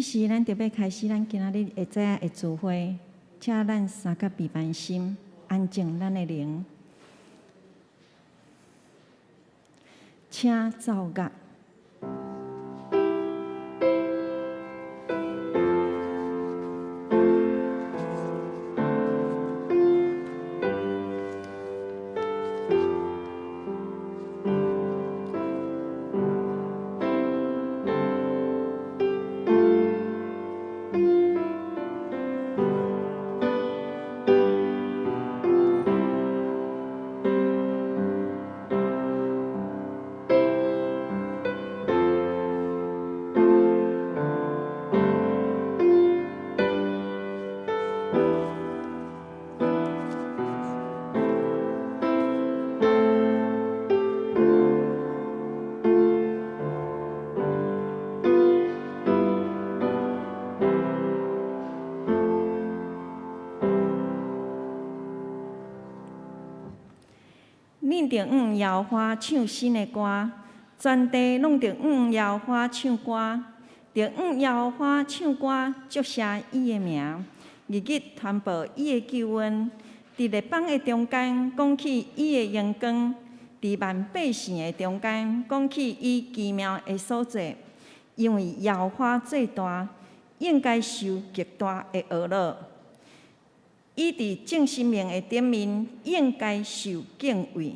這時，咱就欲開始咱今仔日會知影的聚會，請咱三個閉慢心，安靜咱的靈，請奏樂。恁著向耶和華唱新的歌，全地攏著向耶和華唱歌，著向耶和華唱歌，祝謝伊的名，日日傳報伊的救恩。佇列邦的中間講起伊的榮光，佇萬百姓的中間講起伊奇妙的所作。因為耶和華做大，應該受極大的呵咾。伊佇眾神明的頂面，應該受敬畏。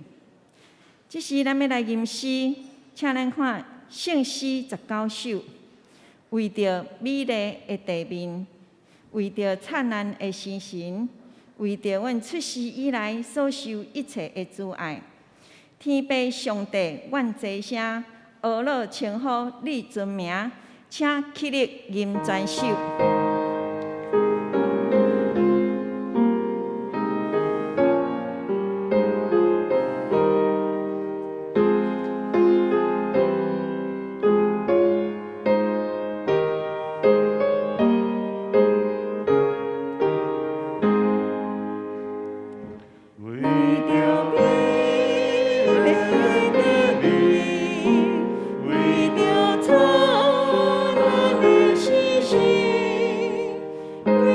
這時，咱欲來吟詩，請咱看聖詩十九首，為著美麗的地面，為著燦爛的星辰，為著阮出世以來所受一切的慈愛。天父上帝，願齊聲呵咾稱呼你尊名，請起立吟全首。為著美麗的地面，為著燦爛的星星，為著阮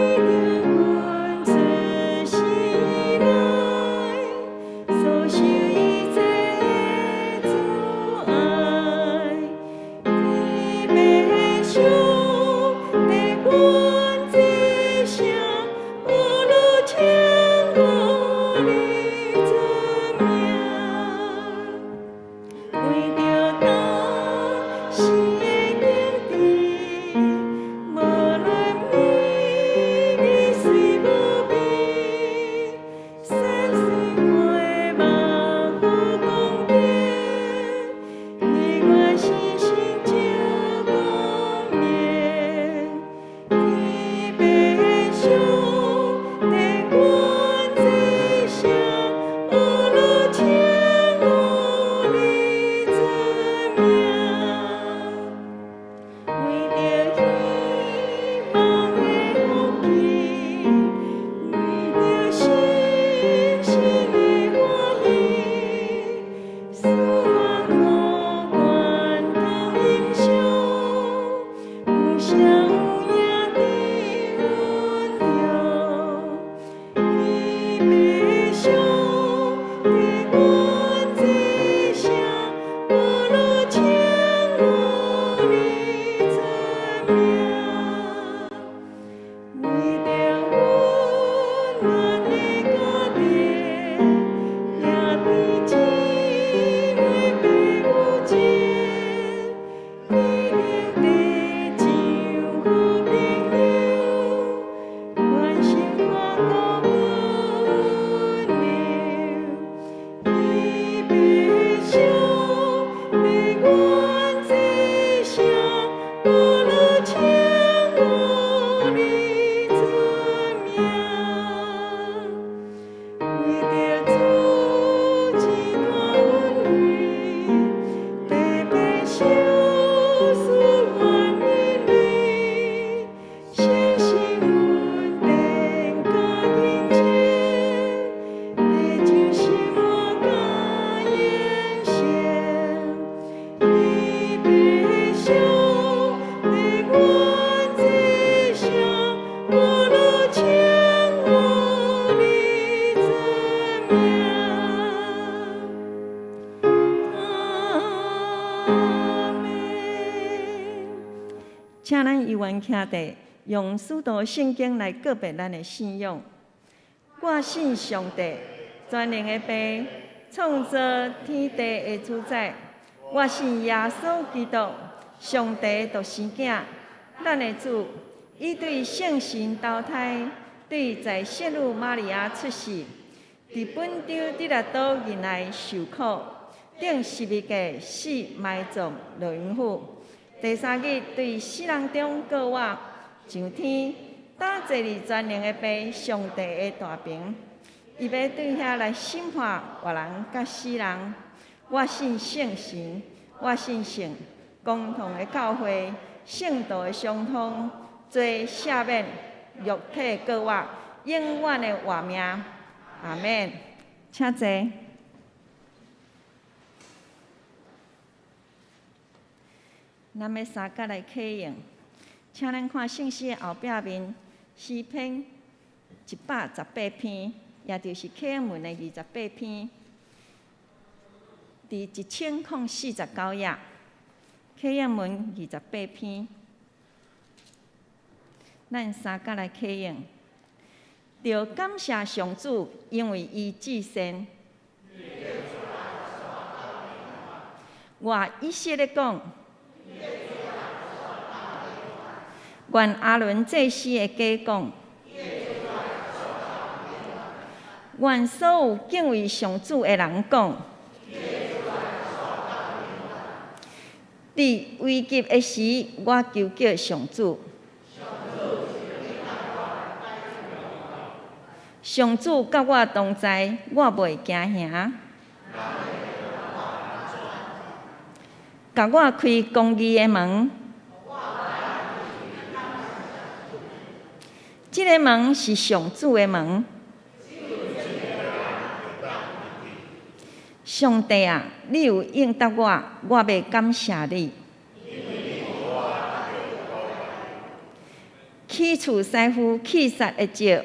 出世以來所受一切的慈愛，天父上帝阮齊聲呵咾稱呼你尊名，為著當時的景致，無論美麗水無邊，山水花萬好光景，日月星星照光明。天父上帝阮齊聲呵咾稱呼你尊名，為著希望的福氣，為著信心的歡喜，賜予我願通欣賞，有聲有影佇阮中。天父上帝阮齊聲呵咾稱呼你尊名，為著溫暖的家庭，兄弟姊妹爸母情，天頂地上好朋友，關心看顧阮的。懸徛地，用使徒聖經來告白咱的信仰。我信上帝，全能的父，創造天地的主宰。我信耶穌基督，上帝獨生囝，咱的主。伊對聖神投胎，對在聖女瑪利亞出世，佇本丟彼拉多任內受苦，釘十字架死埋葬落陰府。第三日對死人中復活，上天，搭坐佇全能的父上帝的大爿。伊欲對遐來審判活人佮死人。我信聖神，我信聖公同的教會，聖徒的相通，罪赦免，肉體復活，永遠的活命。阿們。請坐。咱欲三角來啟應，請咱看聖詩的後壁面，詩篇118篇，也就是啟應文的28篇，佇1049頁，啟應文二十八篇，咱三角來啟應，著感謝上主，因為伊至善。我以色列講。願亞倫祭司的家講，願所有敬畏上主的人講，佇危急的時，我求叫上主。上主佮我同在，我袂驚嚇。共我開公義的門。這个門是上主的門。上帝啊，你有應答我，我欲感謝你。去除師傅去殺的咒，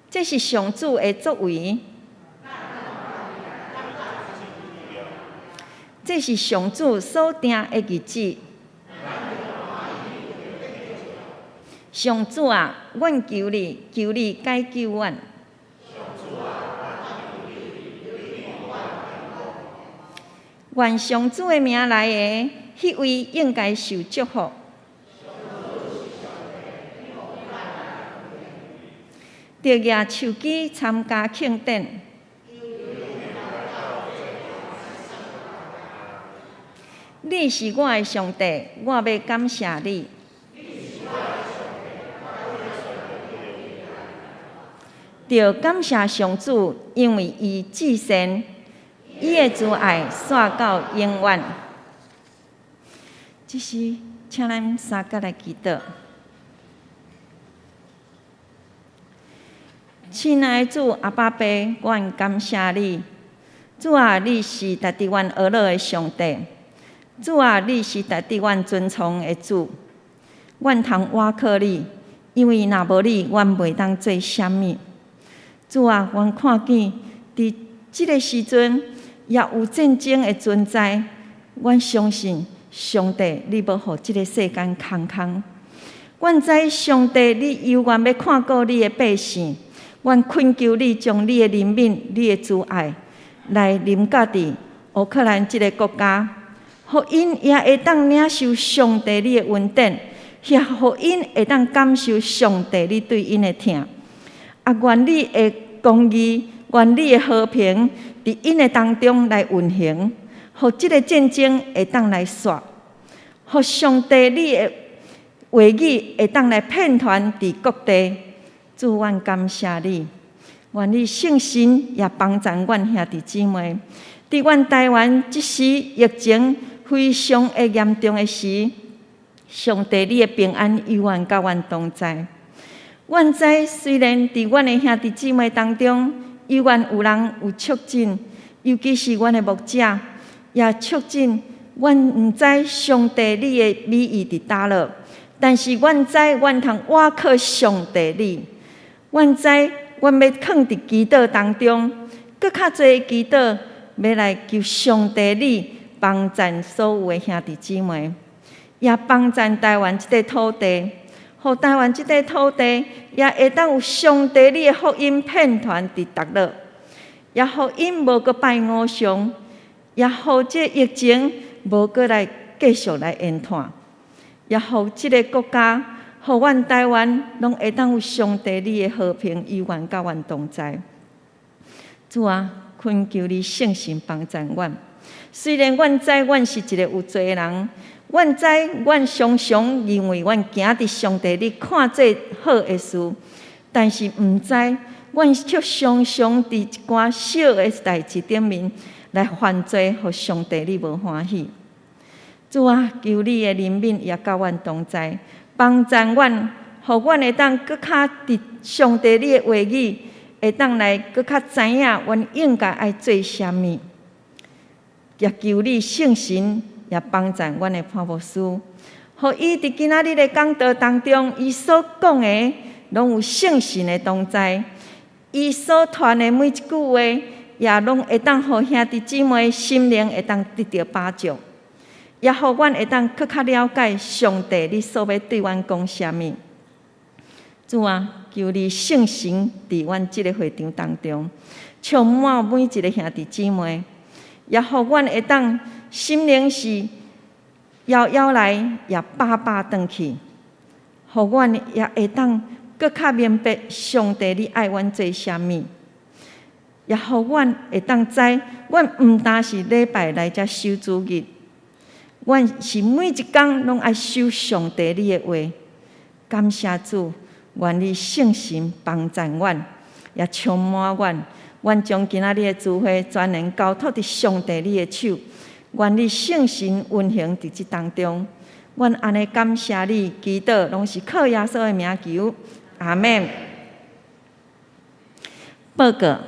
這是上主的作為。這是上主所定的日子。上主啊，阮求你，求你解救阮。願上主的名來的，彼位應該受祝福。著舉手機參加慶典。你是我的上帝，我欲感謝你。著感謝上主，因為伊至善，伊的慈愛紲到永遠。這時，請咱三角來祈禱。親愛的主阿爸父，阮感謝你。主啊，你是值得阮學樂的上帝。主啊，你是值得阮尊崇的主。阮通倚靠你，因為若無你，阮袂當做啥物。主啊，阮看見佇這个時陣也有戰爭的存在，阮相信上帝，你無予這个世間空空。阮知上帝，你猶原欲看顧你的百姓。阮懇求你將你的憐憫、你的慈愛來臨到佇烏克蘭這个國家，予𪜶也會當領受上帝你的恩典，也予𪜶會當感受上帝你對𪜶的疼。啊，願你的公義，願你的和平，佇𪜶的當中來運行，予這个戰爭會當來煞，予上帝你的話語會當來遍傳佇各地。主，阮感謝你，願你聖神也幫助阮兄弟姊妹，佇阮台灣這時疫情非常的嚴重的時，上帝你的平安猶原佮阮同在。阮知雖然佇阮的兄弟姊妹當中，猶原有人有確診，尤其是阮的牧者也確診。阮毋知上帝你的美意佇佗落，但是阮知阮通倚靠上帝你。阮知阮欲囥佇祈禱當中，閣較濟祈禱，欲來求上帝你幫贊所有的兄弟姊妹，也幫贊台灣這塊土地，予台灣這塊土地也會當有上帝你的福音遍傳佇逐落，也予𪜶無閣拜偶像，也予這疫情無閣來繼續來延湠，也予這个國家，予阮台灣攏會當有上帝你的和平，永遠佮阮同在。主啊，懇求你聖神幫贊阮。雖然阮知阮是一个有罪的人，阮知阮常常認為阮行佇上帝你看做好的事，但是毋知阮卻常常佇一寡小的代誌頂面來犯罪，予上帝你無歡喜。主啊，求你的憐憫也佮阮同在，幫贊阮，予阮會當閣較佇上帝你的話語，會當來閣較知影阮應該愛做啥物。也求你聖神也幫贊阮的潘牧師，予伊佇今仔日的講道當中，伊所講的攏有聖神的同在，伊所傳的每一句話，也攏會當予兄弟姊妹心靈會當得著飽足，也予阮會當閣較了解上帝你所欲對阮講啥物。主啊，求你聖神佇阮這个會場當中，充滿每一个兄弟姊妹。也予阮會當心靈是搖搖來，也飽飽轉去，予阮也會當閣較明白上帝你愛阮做啥物，也予阮會當知，阮毋單是禮拜來遮守主日，阮是每一工攏愛守上帝你的話。感謝主，願你聖神幫贊阮，也充滿阮。阮將今仔日的聚會全然交託佇上帝你的手，願你聖神運行佇這當中。阮按呢感謝你，祈禱攏是靠耶穌的名求，阿們。報告。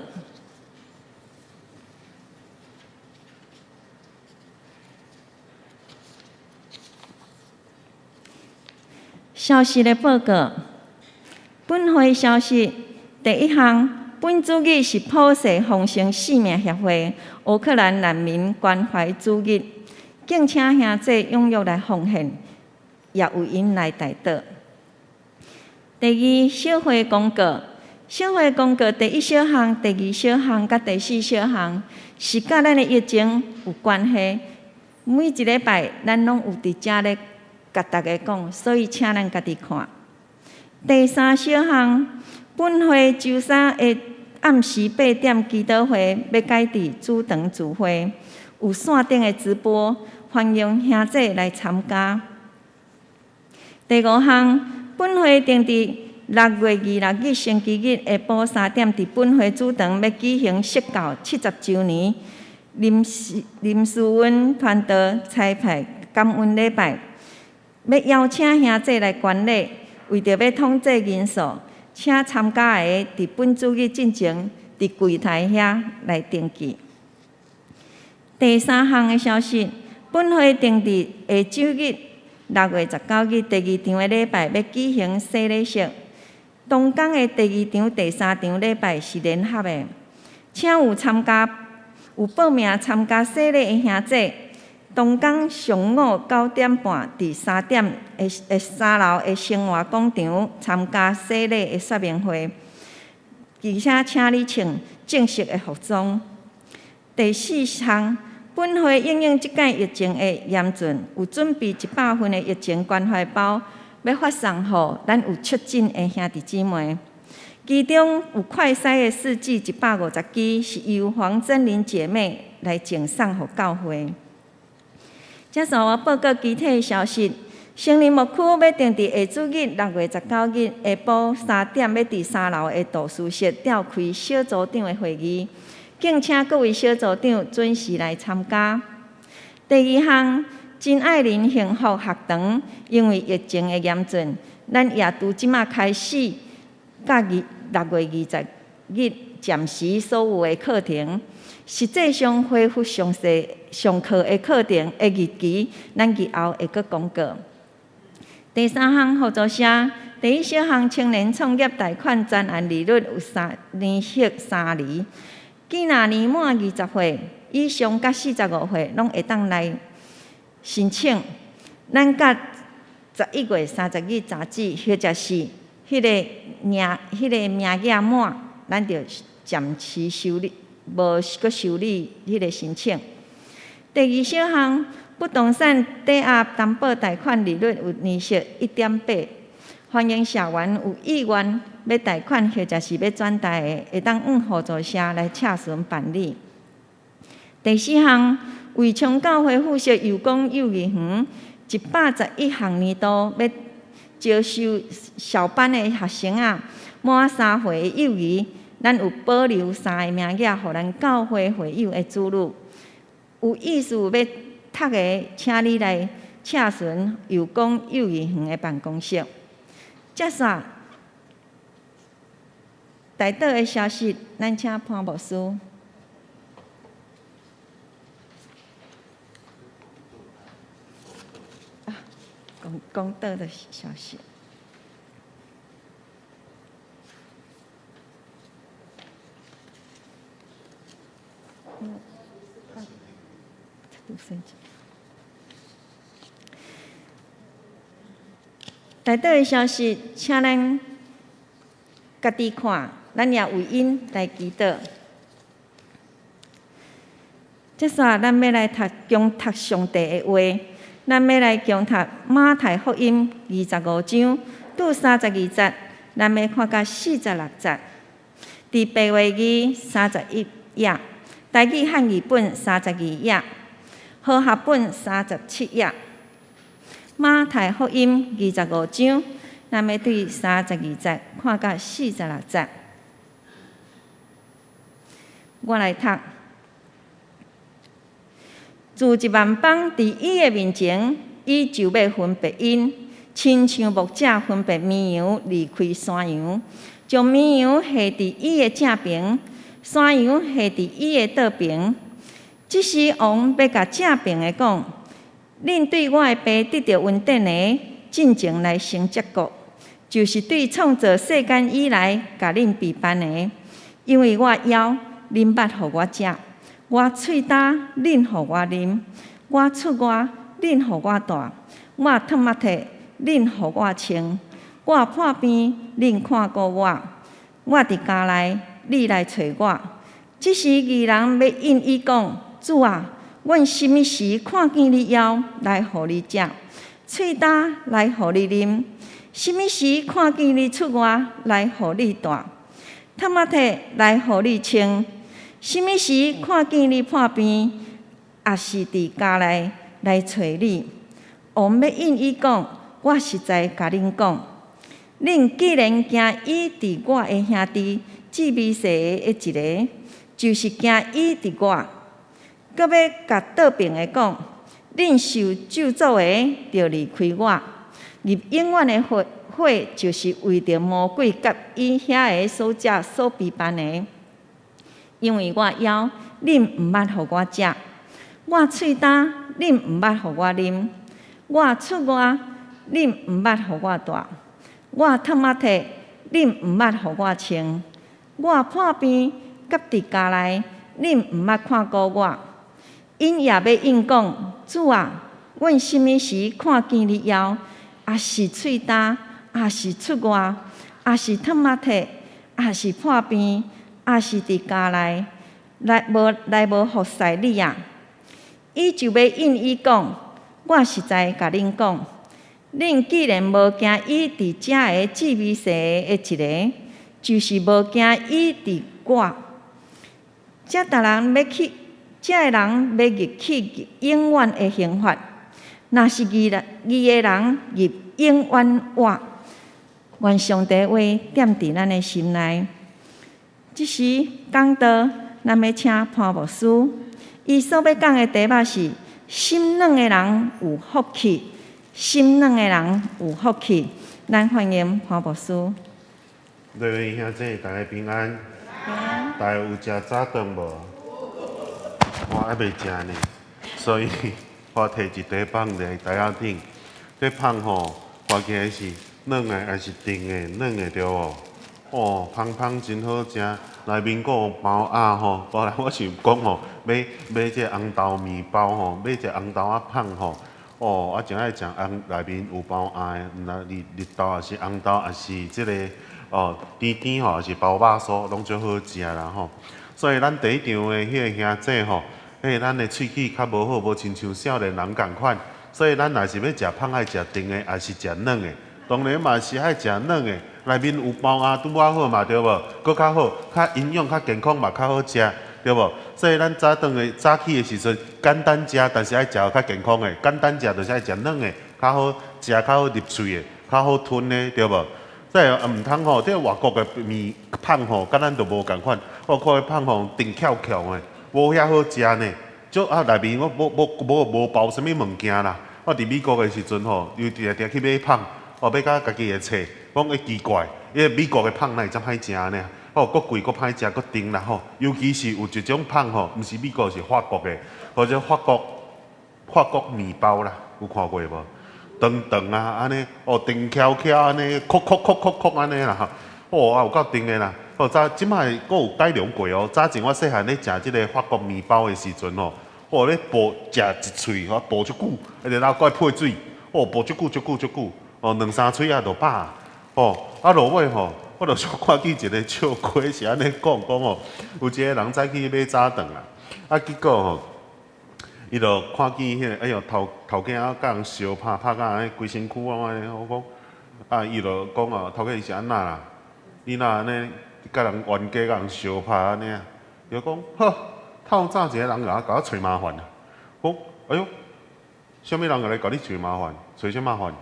消息的報告。本會消息第一項。本主日是普世豐盛生命協會烏克蘭難民關懷主日，敬請兄弟踴躍來奉獻，也為𪜶來代禱。第二，小會公告，小會公告第一小項、第二小項佮第四小項是佮咱的疫情有關係。每一禮拜咱攏有佇遮咧共大家講，所以請咱家己看。第三小項，本會週三的暗時8點祈禱會欲改佇主堂聚會，有線頂的直播，歡迎兄弟來參加。第五項，本會定佇6月26日星期日下晡3點，佇本會主堂欲舉行釋教70週年林林思溫傳道差派感恩禮拜，欲邀請兄弟來觀禮，為著欲統計人數。請參加的佇本主日進前，佇櫃台遐來登記。第三項的消息，本會定佇下晝日6月19日第二場的禮拜欲舉行洗禮式。同工的第二場、第三場禮拜是聯合的，請有參加、有報名參加洗禮的兄弟，同工上午9點半佇3點的三樓的生活廣場參加洗禮的說明會，而且請你穿正式的服裝。第四項，本會因應這擺疫情的嚴峻，有準備100份的疫情關懷包，欲發送予咱有確診的兄弟姊妹。其中有快篩的試劑150支，是由黃珍玲姐妹來贈送予教會。這煞我報告其他消息。聖靈牧區欲定佇下主日6月19日下晡3點，欲佇三樓的圖書室召開小組長的會議，敬請各位小組長準時來參加。第二項，真愛鄰幸福學堂，因為疫情的嚴峻，咱也拄這馬開始，佮6月20日暫時所有的課程。實際上恢復詳細上課的課程的日期，咱日後會閣公告。第三項合作社，第一小項青年創業貸款專案利率有三年息3厘，囝若年滿20歲，以上佮45歲，攏會當來申請。咱佮11月30日截止，或者是彼個名額滿，咱就暫時受理，無閣受理彼個申請。第二小項，不動產抵押擔保貸款利率有年息1.8，歡迎社員有意願欲貸款或者是欲轉貸的，會當往互助社來洽詢辦理。第四項，惠昌教會附設幼工幼兒園111學年度欲招收小班的學生仔，滿3歲的幼兒，咱有保留三個名額，予咱教會會友的子女。有意思欲讀的，請你來洽詢幼工幼兒園的辦公室。接煞代禱的消息，咱請潘牧師。啊，講講道的消息。代禱的消息，請咱家己看，咱也為𪜶來祈禱。這煞咱欲來讀恭讀上帝的話，咱欲來恭讀馬太福音25章拄32節，咱欲看到46節。佇白話字31頁，台語漢語本32頁，和合本37頁。馬太福音25章，咱欲對32節看到46節。我來讀。自一萬邦佇伊的面前，伊就欲分別𪜶，親像牧者分別綿羊離開山羊，將綿羊繫佇伊的正爿，山羊繫佇伊的倒爿。這時王欲共正爿的講：恁對我的爸得著恩典的，進前來承接國，就是對創造世間以來共恁備辦的。因為我枵，恁捌予我食；我喙焦，恁予我啉；我出外，恁予我蹛；我脫目體，恁予我穿；我破病，恁看顧我；我佇監內，你來揣我。這時義人欲應伊講：主啊，阮啥物時看見你枵，來予你食；喙焦來予你啉？啥物時看見你出外，來予你蹛；脫目體來予你穿？啥物時看見你破病，抑是佇監內來揣你？王欲應伊講：我實在共恁講，恁既然驚伊佇我的兄弟至微細的彼一个，就是驚伊佇我。閣欲共倒爿的講：恁受咒詛的，著離開我，入永遠的火，火就是為著魔鬼佮伊遐个使者所備辦的。因為我枵，恁毋捌予我食；我喙焦，恁毋捌予我啉；我出外，恁毋捌予我蹛；我脫目體，恁毋捌予我穿；我破病，佮佇監內，恁毋捌看顧我。𪜶也欲應講：主啊，阮啥物時看見你枵，抑是喙焦，抑是出外，抑是脫目體，抑是破病，抑是佇監內，來無來無服侍你啊？伊就欲應伊講：我實在共恁講，恁既然無驚伊佇遮个至微細的一个，就是無驚伊佇我。這逐人欲去，這个人欲入去永遠的刑罰，若是義人義的人入永遠活。願上帝話踮佇咱的心內。這時講道，咱欲請潘牧師，伊所欲講的題目是：心軟的人有福氣，心軟的人有福氣。咱歡迎潘牧師。各位兄弟，大家平安。平安。大家有食早頓無？我還未食呢，所以我提一塊放佇台仔頂。這芳吼，看起來是軟的，抑是甜的？軟的對無？哦，芳芳真好食，內面閣有包仔吼。本來我想講吼，買買這個紅豆麵包吼，買一個紅豆仔麭吼。哦，我真愛食紅內面有包仔的，毋知綠綠豆抑是紅豆，抑是這個哦甜甜吼，抑是包肉酥，攏足好食啦吼。所以咱第一場的彼个兄姐吼，彼个咱的喙齒較無好，無親像少年人仝款，所以咱若是欲食麭，愛食甜的，抑是食軟的？當然嘛是愛食軟的，內面有包仔拄仔好嘛，對無？閣較好，較營養、較健康嘛，較好食，對無？所以咱早頓的早起的時陣，簡單食，但是愛食較健康的。簡單食就是愛食軟的，較好食，較好入喙的，較好吞的，對無？所以毋通吼，這外國的麵麭吼，佮咱就無仝款。我看彼麭吼，甜翹翹的，無遐好食呢。就啊，內面我無無無無包啥物物件啦。我佇美國的時陣吼，又定定去買麭，哦，買甲家己會揣，講會奇怪，因為美國的麭哪會遮歹食呢？哦，閣貴閣歹食閣甜啦吼。尤其是有一種麭吼，毋是美國是法國的，或者法國麵包啦，有看過無？長長啊，按呢，哦，甜翹翹按呢，哭哭哭哭哭按呢啦吼，哦，啊有夠甜的啦。哦，早這擺閣有改良過哦。早前我細漢咧食這个法國麵包的時陣哦，哦咧哺食一喙，吼哺足久，啊然後閣愛配水，哦哺足久足久足久，哦兩三喙仔就飽。哦，啊落尾吼，我就小看見一个笑話是按呢講講哦，有一个人早起買早頓啦，啊結果吼，伊就看見彼个，哎喲，頭頭家啊，共人相拍，拍甲按呢規身軀啊，按呢，我講，啊，伊就講啊，頭家伊是按怎啦？你若按呢，共人冤家共人相拍按呢啊？伊就講，好，透早一个人共我揣麻煩啊！講，哎喲，啥物人來共你揣麻煩？揣啥麻煩？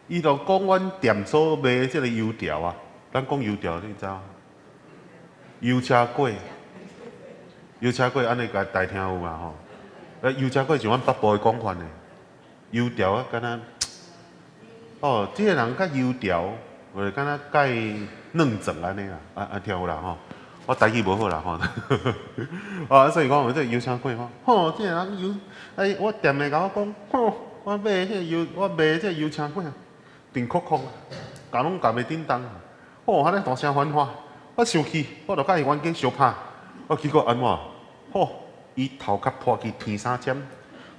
伊就講阮店所賣這个油條啊，咱講油條，你知無？油車粿，油車粿按呢共大聽有嘛吼？啊，油車粿是阮北部的講法呢。油條啊，敢若哦，這个人較油條，或者敢若蓋軟狀按呢啦，啊啊聽有啦吼。我台語無好啦吼。啊，所以講這個油車粿吼，吼，這个人油，哎，我店的共我講，吼，我賣彼個油，我賣這個油車粿啊，甜硞硞，共攏共袂振動。吼，按呢大聲喧譁，我生氣，我就共伊冤家相拍，我結果按怎？吼！伊頭殼破去天三針，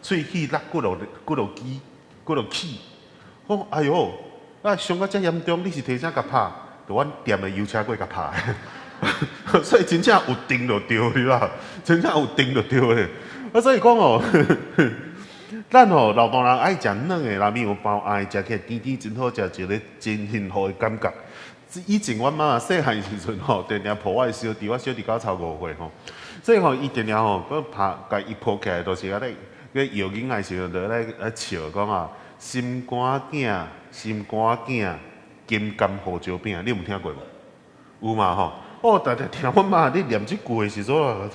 喙齒落幾落幾落支，幾落齒。講哎喲，啊傷甲遮嚴重，你是提啥共拍？就阮店的油車粿共拍的。所以真正有甜就對啦，真正有甜就對的。啊，所以講哦，咱吼老大人愛食軟的，內面有包愛，食起來甜甜真好食，一个真幸福的感覺。以前阮媽媽細漢時陣吼，定定抱我的小弟，我小弟甲我差5歲吼。所以吼，伊定定吼，閣拍，共伊抱起來，就是按呢咧搖囡仔時陣，就咧咧笑講啊，心肝囝，心肝囝，金柑胡椒餅，你有聽過無？有嘛吼？哦，定定聽阮媽咧念這句的時陣，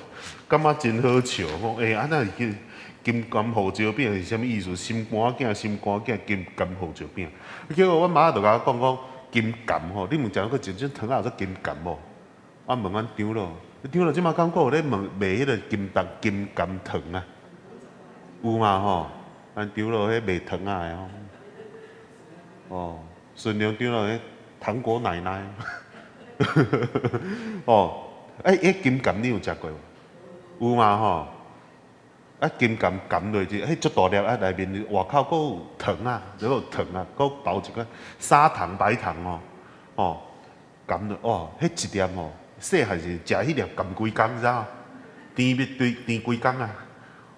感覺真好笑。講欸，按怎是叫金柑胡椒餅是啥物意思？心肝囝，心肝囝，金柑胡椒餅。結果阮媽就共我講講金柑吼，你毋知影過一種糖仔叫做金柑無？我問阮長老。長老這馬敢閣有咧問賣彼个金糖金柑糖啊？有嘛吼？咱長老彼賣糖仔的吼。哦，孫良長老彼糖果奶奶。哦，欸，彼金柑你有食過無？有嘛吼？啊，金柑含落去，彼足大粒啊，內面外口閣有糖仔，閣有糖啊，閣包一個砂糖白糖哦，哦，含落哦，彼一粒吼。細漢時食彼粒含規工，知影？甜蜜對甜規工啊！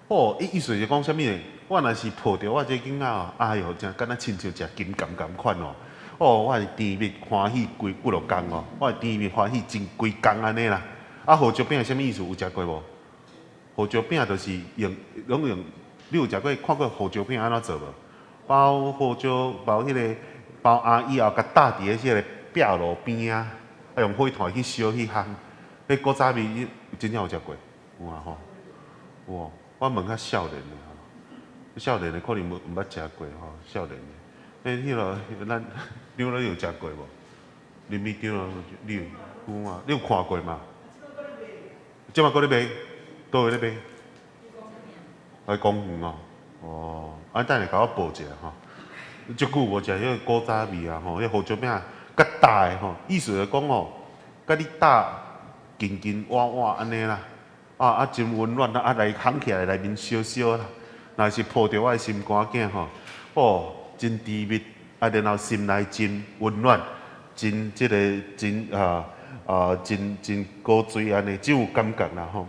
哦，伊意思是講啥物呢？我若是抱著我這囡仔哦，哎喲，真敢若親像食金柑仝款哦。哦，我是甜蜜歡喜規幾落工哦，我是甜蜜歡喜真規工按呢啦。啊，胡椒餅是啥物意思？有食過無？胡椒餅就是用攏用，你有食過看過胡椒餅按怎做無？包胡椒包彼个包阿以後，共搭佇咧這个壁爐邊啊。啊，用火炭去燒彼項，彼古早味你真正有食過？有啊吼，有哦。我問較少年的吼，少年的可能無毋捌食過吼，少年的。欸，彼个咱長老你有食過無？林美長老你有有嘛？你有看過嗎？這馬閣咧賣？佗位咧賣？喺公園哦。哦，啊，等下共我報一下吼。足久無食彼个古早味啊吼，彼胡椒餅較大的吼，意思就講吼，佮你搭緊緊倚倚按呢啦，啊，真溫暖啊，啊來烘起來內面燒燒啦，若是抱著我的心肝囝吼，哦，真甜蜜，啊，然後心內真溫暖，真這個真啊啊真真古錐按呢，真有感覺啦吼。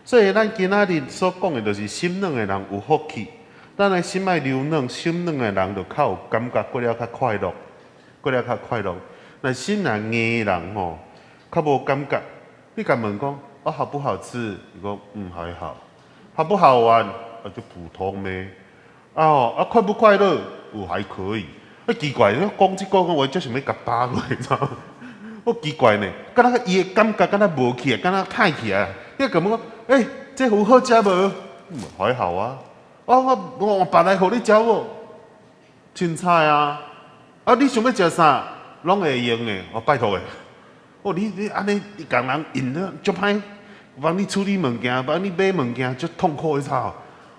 所以咱今仔日所講的，就是心軟的人有福氣。咱的心愛柔軟，心軟的人就較有感覺，過了較快樂，過了較快樂。若心若硬的人吼，較無感覺。你共問講，啊好不好吃？伊講嗯還好。好不好玩？啊就普通咩。啊吼，啊快不快樂？有還可以。啊奇怪，你講這個話，就想欲共打落，你知無？好奇怪呢，敢若伊的感覺敢若無去啊，敢若歹去啊。你共問講，欸，這有好食無？嗯，還好啊。啊我我別來予你食無？凊彩啊。啊你想欲食啥？攏會用的。我拜託的。哦，你你按呢，你共人引得足歹，幫你處理物件，幫你買物件，足痛苦的操，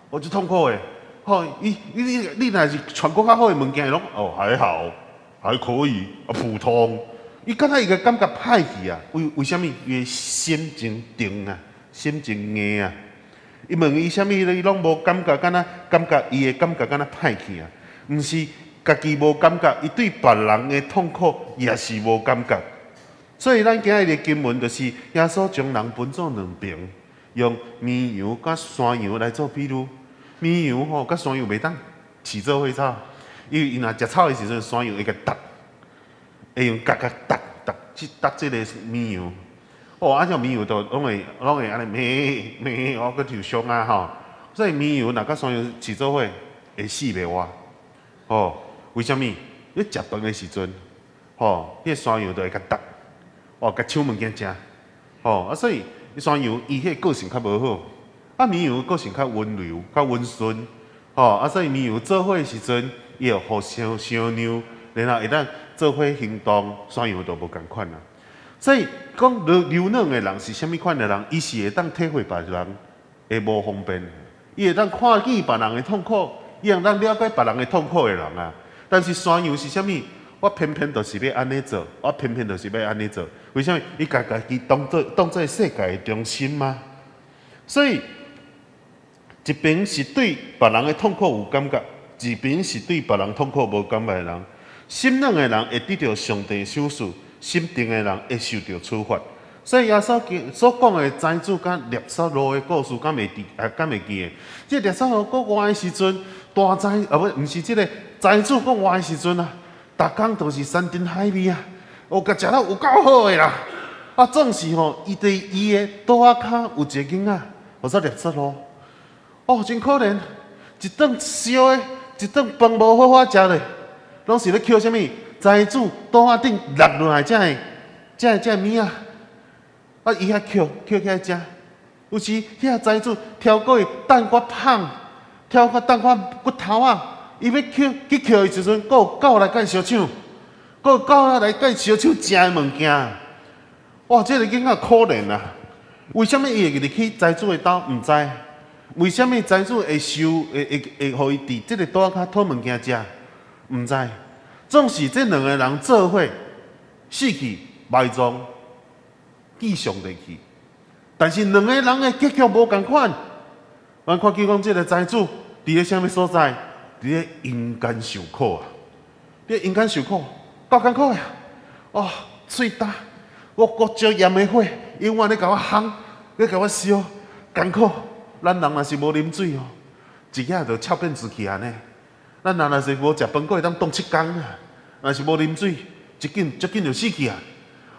我足痛苦的。吼，伊你你你若是傳閣較好的物件，攏哦還好，還可以，啊普通。伊敢若伊個感覺歹去啊？為為啥物？伊的心真定啊，心真硬啊。伊問伊啥物，伊攏無感覺，敢若感覺伊的感覺敢若歹去啊？毋是家己無感覺，伊對別人的痛苦也是無感覺。所以咱今日的經文就是耶穌將人分做兩爿，用綿羊佮山羊來做比喻。綿羊吼佮山羊袂當飼做伙走，因為伊若食草的時陣，山羊會共踏，會用角共踏踏去踏這個綿羊。哦，啊，這綿羊就攏會攏會按呢咩咩，哦，閣受傷啊吼。所以綿羊若佮山羊飼做伙，會死袂活。吼，為啥物？你食飯的時陣，吼，彼個山羊就會共踏。哦，共搶物件食，吼啊，所以山羊伊彼個個性較無好，啊綿羊個性較溫柔、較溫順，吼啊，所以綿羊做伙的時陣，伊會互相相讓，然後會當做伙行動，山羊就無仝款啦。所以講柔柔軟的人是啥物款的人？伊是會當體會別人的無方便，伊會當看見別人的痛苦，伊會當了解別人的痛苦的人啊。但是山羊是啥物？我偏偏就是欲按呢做，我偏偏就是欲按呢做。為啥物？伊共家己當做當做世界的中心嗎？所以一邊是對別人的痛苦有感覺，一邊是對別人痛苦無感覺的人。心軟的人會得著上帝賞賜，心定的人會受著處罰。所以耶穌所講的財主佮拿撒羅的故事，敢會記？啊，敢會記得？這拿撒羅閣活的時陣，大財啊，不，毋是這個財主閣活的時陣啊。逐工都是山珍海味啊，哦，共食了有夠好的啦。啊，總是吼，伊佇伊的桌仔跤有一個囡仔，號做拿撒羅。哦，真可憐，一頓燒的，一頓飯無好好食咧，攏是咧抾啥物？財主桌仔頂落落來這个、這個、這个物仔，啊，伊遐抾抾起來食。有時遐財主超過伊等較胖，超過等較骨頭仔。伊欲抾去抾的時陣，閣有狗來共伊相搶，閣有狗來共伊相搶食的物件。哇！這個囡仔可憐啊！為啥物伊會入去財主的兜？毋知。為啥物財主會收會會會予伊佇這個桌仔跤討物件食？毋知。總是這兩個人做伙死去埋葬，見上帝去。但是兩個人的結局無仝款。咱看見講這個財主佇咧啥物所在？佇咧陰間受苦啊！佇咧陰間受苦，夠艱苦的啊！哦，喙焦，我閣燒炎的火，永遠咧共我烘，咧共我燒，艱苦。咱人若是無啉水哦，一下就臭變質去按呢。咱人若是無食飯，閣會當擋七工啊。若是無啉水，一緊足緊就死去啊！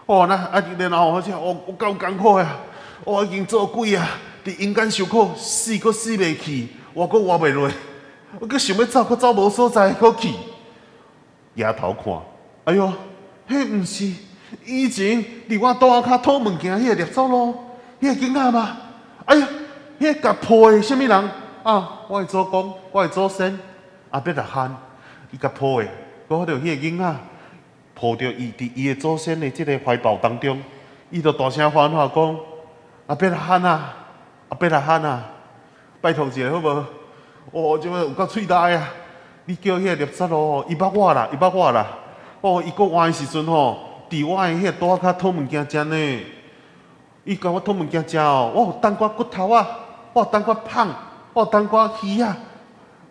哦，那啊，然後好像哦，有夠艱苦啊！我已經做鬼啊，佇陰間受苦，死閣死袂去，活閣活袂落。我閣想欲走，閣走無所在可去。抬頭看，哎喲，彼毋是以前佇我桌仔跤討物件彼個拿撒羅，彼個囡仔嗎？哎喲，彼個共抱的啥物人？啊，我的祖公，我的祖先亞伯拉罕，伊共抱的，閣看著彼個囡仔抱著伊佇伊的祖先的這個懷抱當中，伊就大聲歡呼講：亞伯拉罕啊，亞伯拉罕啊，拜託一下好無？哦，這擺有夠喙焦的啊！你叫彼個拿撒羅，伊捌我啦，伊捌我啦。哦，伊閣活的時陣吼，佇我的彼個桌跤討物件食呢。伊共我討物件食哦，我有等寡骨頭仔，我有等寡麭，我有等寡魚仔，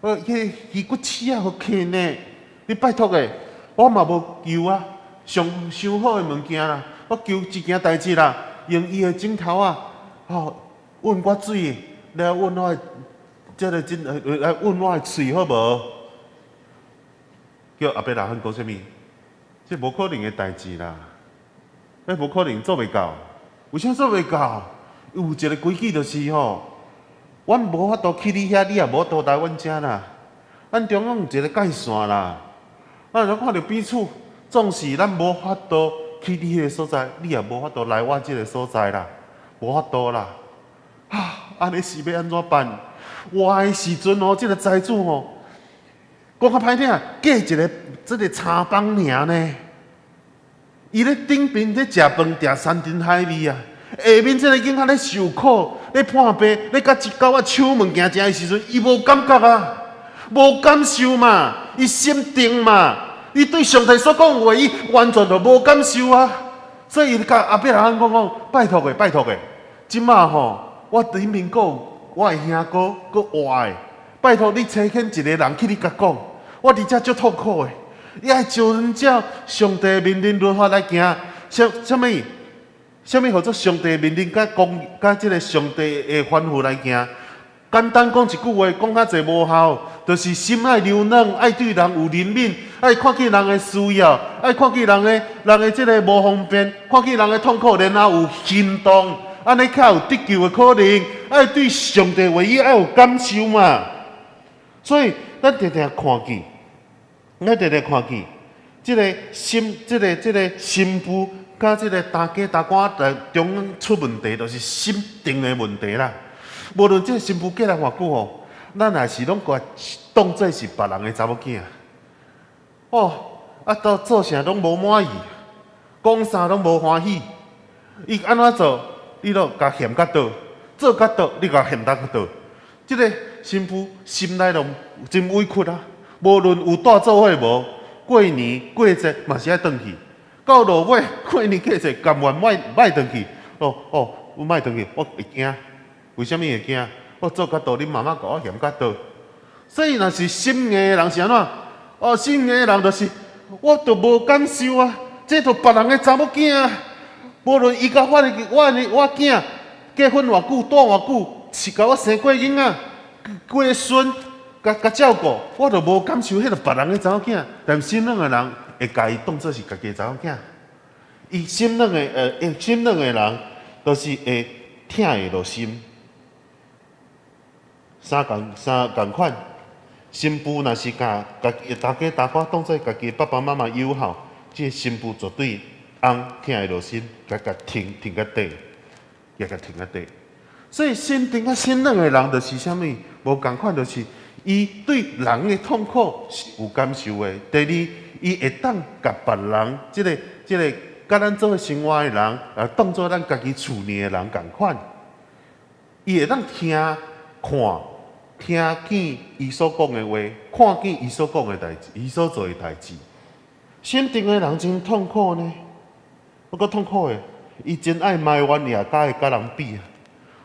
彼个魚骨刺仔予囥呢。你拜託的，我嘛無求啊，上上好的物件啦，我求一件代誌啦，用伊的指頭仔，吼，吮我水，來吮我的這个真來吮我的喙好無？叫亞伯拉罕講啥物？這無可能的代誌啦，彼無可能做袂到。為啥做袂到？有一个規矩就是吼，阮無法度去你遐，你也無法度來阮遮啦。咱中間有一個界線啦。咱若看著彼此，總是咱無法度去你彼个所在，你也無法度來我這个所在啦，無法度啦。啊，按呢是欲按怎辦？活的時陣哦，這个財主吼，講較歹聽，過一个這个餐房爾呢。伊咧頂邊咧食飯，食山珍海味啊。下面這个囡仔咧受苦，咧破病，咧共一狗仔搶物件食的時陣，伊無感覺啊，無感受嘛，伊心定嘛，伊對上帝所講話，伊完全就無感受啊。所以伊共亞伯拉罕講講，拜託的，拜託的，這馬吼，我頂面閣有我的兄哥閣活的，拜託你差遣一個人去你共講，我佇遮足痛苦的。伊愛照照上帝命令律法來行，啥啥物？啥物號做上帝命令佮講佮這个上帝的吩咐來行？簡單講一句話，講較濟無效，就是心愛柔軟，愛對人有憐憫，愛看見人的需要，愛看見人的人的這个無方便，看見人的痛苦，然後有行動，按呢較有得救的可能。愛對上帝話語愛有感受嘛。所以咱定定看見。咱定定看見，這个心，這个這个新婦佮這个大家大官來中間出問題，就是心定的問題啦。無論這个新婦過來偌久吼，咱也是攏共當做是別人的查某囝。哦，啊，到做啥攏無滿意，講啥攏無歡喜。伊按怎做，你攏共嫌較倒；做較倒，你共嫌較倒。這个新婦心內攏真委屈啊！無論有帶做伙無，過年過節嘛是愛轉去。到落尾過年過節甘願莫莫轉去。哦哦，我莫轉去，我會驚。為啥物會驚？我做較倒，恁媽媽共我嫌較倒。所以若是心硬的人是按怎？哦，心硬的人就是我就無感受啊，這就別人的查某囝啊。無論伊共我的我的我囝結婚偌久，蹛偌久，是共我生過囡仔，幾个孫。共共照顧，我就無感受，彼个別人的查某囝，但心軟的人會共伊當做是家己的查某囝。伊心軟的，心軟的人，就是會疼會落心。三仝三仝款，新婦若是共家己大家大家當做家己爸爸媽媽友好，這个新婦絕對翁疼會落心，共共疼疼甲底，也共疼甲底。所以心定佮心軟的人，就是啥物？無仝款，就是伊對人的痛苦是有感受的。第二，伊會當共別人，這个這个佮咱做伙生活的人，啊，當做咱家己厝內的人仝款。伊會當聽、看、聽見伊所講的話，看見伊所講的代誌，伊所做的代誌。心定的人真痛苦呢，閣較痛苦的，伊真愛埋怨，也佮愛佮人比啊。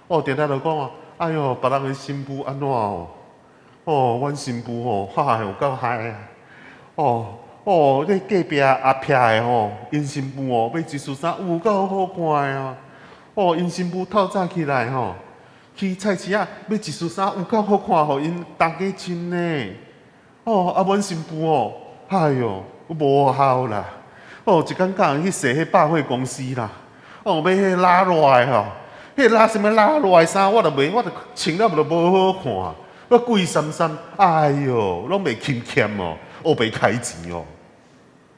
哦，定定就講啊，哎喲，別人的新婦按怎哦？哦，阮新婦吼，哈有夠害啊！哦哦，你隔壁阿撇的吼，𪜶新婦哦，買一束衫有夠好看的啊！哦，𪜶新婦透早起來吼，去菜市仔買一束衫有夠好看，予𪜶大家穿呢。哦，啊，阮新婦哦，哎喲，無效啦！哦，一工教人去踅彼百貨公司啦，哦，買彼拉熱的吼，彼拉啥物拉熱的衫，我就袂，我就穿了就無好看。我貴參參，哎喲，攏袂勤儉哦，烏白開錢哦。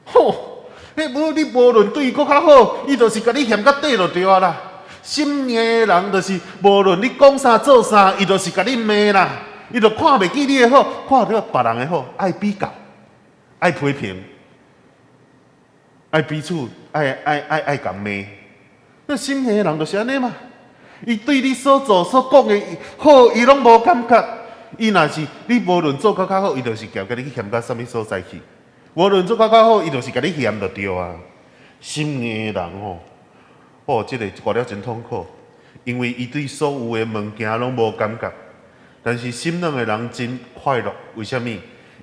吼，彼無你無論對伊閣較好，伊就是共你嫌甲底就對啊啦。心硬的人就是無論你講啥做啥，伊就是共你罵啦。伊就看袂見你的好，看著別人的好，愛比較，愛批評，愛彼此，愛愛愛愛共罵。那心硬的人就是按呢嘛。伊對你所做所講的好，伊攏無感覺。伊若是你無論做較較好，伊就是共共你去嫌到啥物所在去。無論做較較好，伊就是共你嫌就對啊。心硬的人吼，哦，這个活了真痛苦，因為伊對所有的物件攏無感覺。但是心軟的人真快樂，為啥物？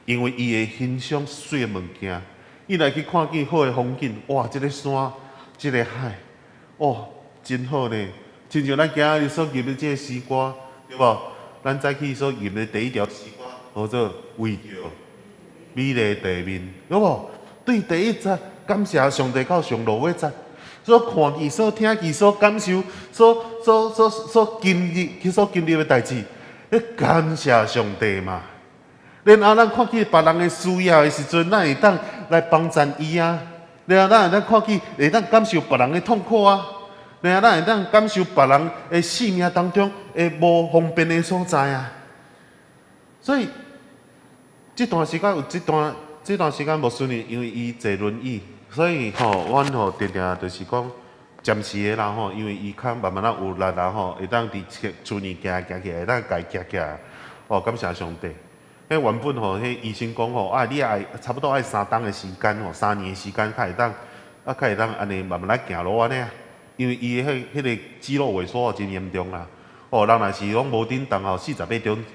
因為伊會欣賞媠的物件。伊來去看見好的風景，哇！這个山，這个海，哦，真好呢。親像咱今仔日所吟的這个詩歌，對無？咱早起所吟的第一條詩歌，號做為著美麗地面，對無？對第一節感謝上帝到上落尾節，所看見、所聽見、所感受、所經歷的代誌，咧感謝上帝嘛。然後咱看見別人的需要的時陣，咱會當來幫贊伊啊。然後咱會當看見，會當感受別人的痛苦啊。然後咱會當感受別人的生命當中的無方便的所在啊。所以這段時間有這段時間牧師呢，因為伊坐輪椅，所以吼，阮吼定定就是講暫時的啦吼，因為伊較慢慢仔有力啦吼，會當佇厝裡行行起來，會當家行起來，哦，感謝上帝。彼原本吼，彼醫生講吼，啊，你愛差不多愛3冬的時間吼，3年的時間較會當，啊，較會當按呢慢慢仔行路按呢啊。因為伊的彼彼个肌肉萎縮真嚴重啦。哦，人若是攏無振動吼，48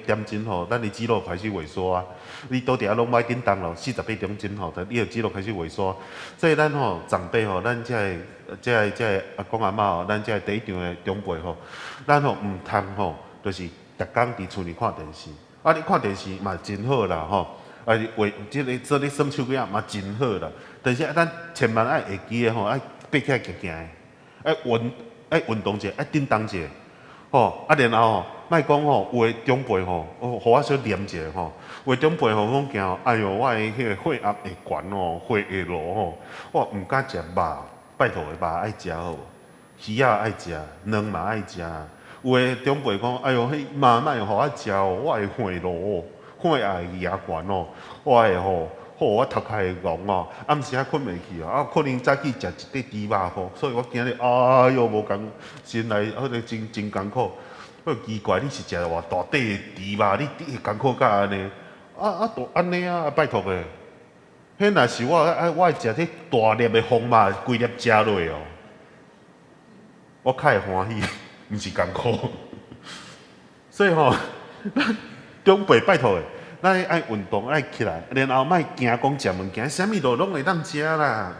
點鐘吼，咱的肌肉開始萎縮啊。你倒佇遐攏莫振動咯，四十八點鐘吼，你的肌肉開始萎縮。所以咱吼長輩吼，咱這个、這个、這个阿公阿嬤吼，咱這个第一場的長輩吼，咱吼毋通吼，就是逐工佇厝裡看電視。啊，你看電視嘛真好啦吼，啊，畫這个做咧耍手機仔嘛真好啦。但是啊，咱千萬愛會記得吼，愛爬起來行行的，愛運動者，愛振動者，吼。啊，然後吼，莫講吼，有的長輩吼，哦，予我小念一下吼。有的長輩吼講驚，哎喲，我的彼个血壓會懸哦，血會落吼，我毋敢食肉，拜託的肉愛食好無？魚仔愛食，卵嘛愛食。有的長輩講，哎喲，彼肉莫予我食哦，我會血落，血壓會壓懸哦，我會吼，吼我頭殼會戇哦，暗時仔睏袂去哦，啊，可能早起食一塊豬肉吼，所以我今日哎喲無共心內彼个真真艱苦。我奇怪，你是食偌大塊的豬肉，你會艱苦甲按呢？啊啊，都按呢啊，拜託的。彼若是我，啊，我會食彼大粒的風肉，規粒食落哦，我較會歡喜，毋是艱苦。所以吼，咱長輩拜託的，咱愛運動，愛起來，然後莫驚講食物件，啥物都攏會當食啦。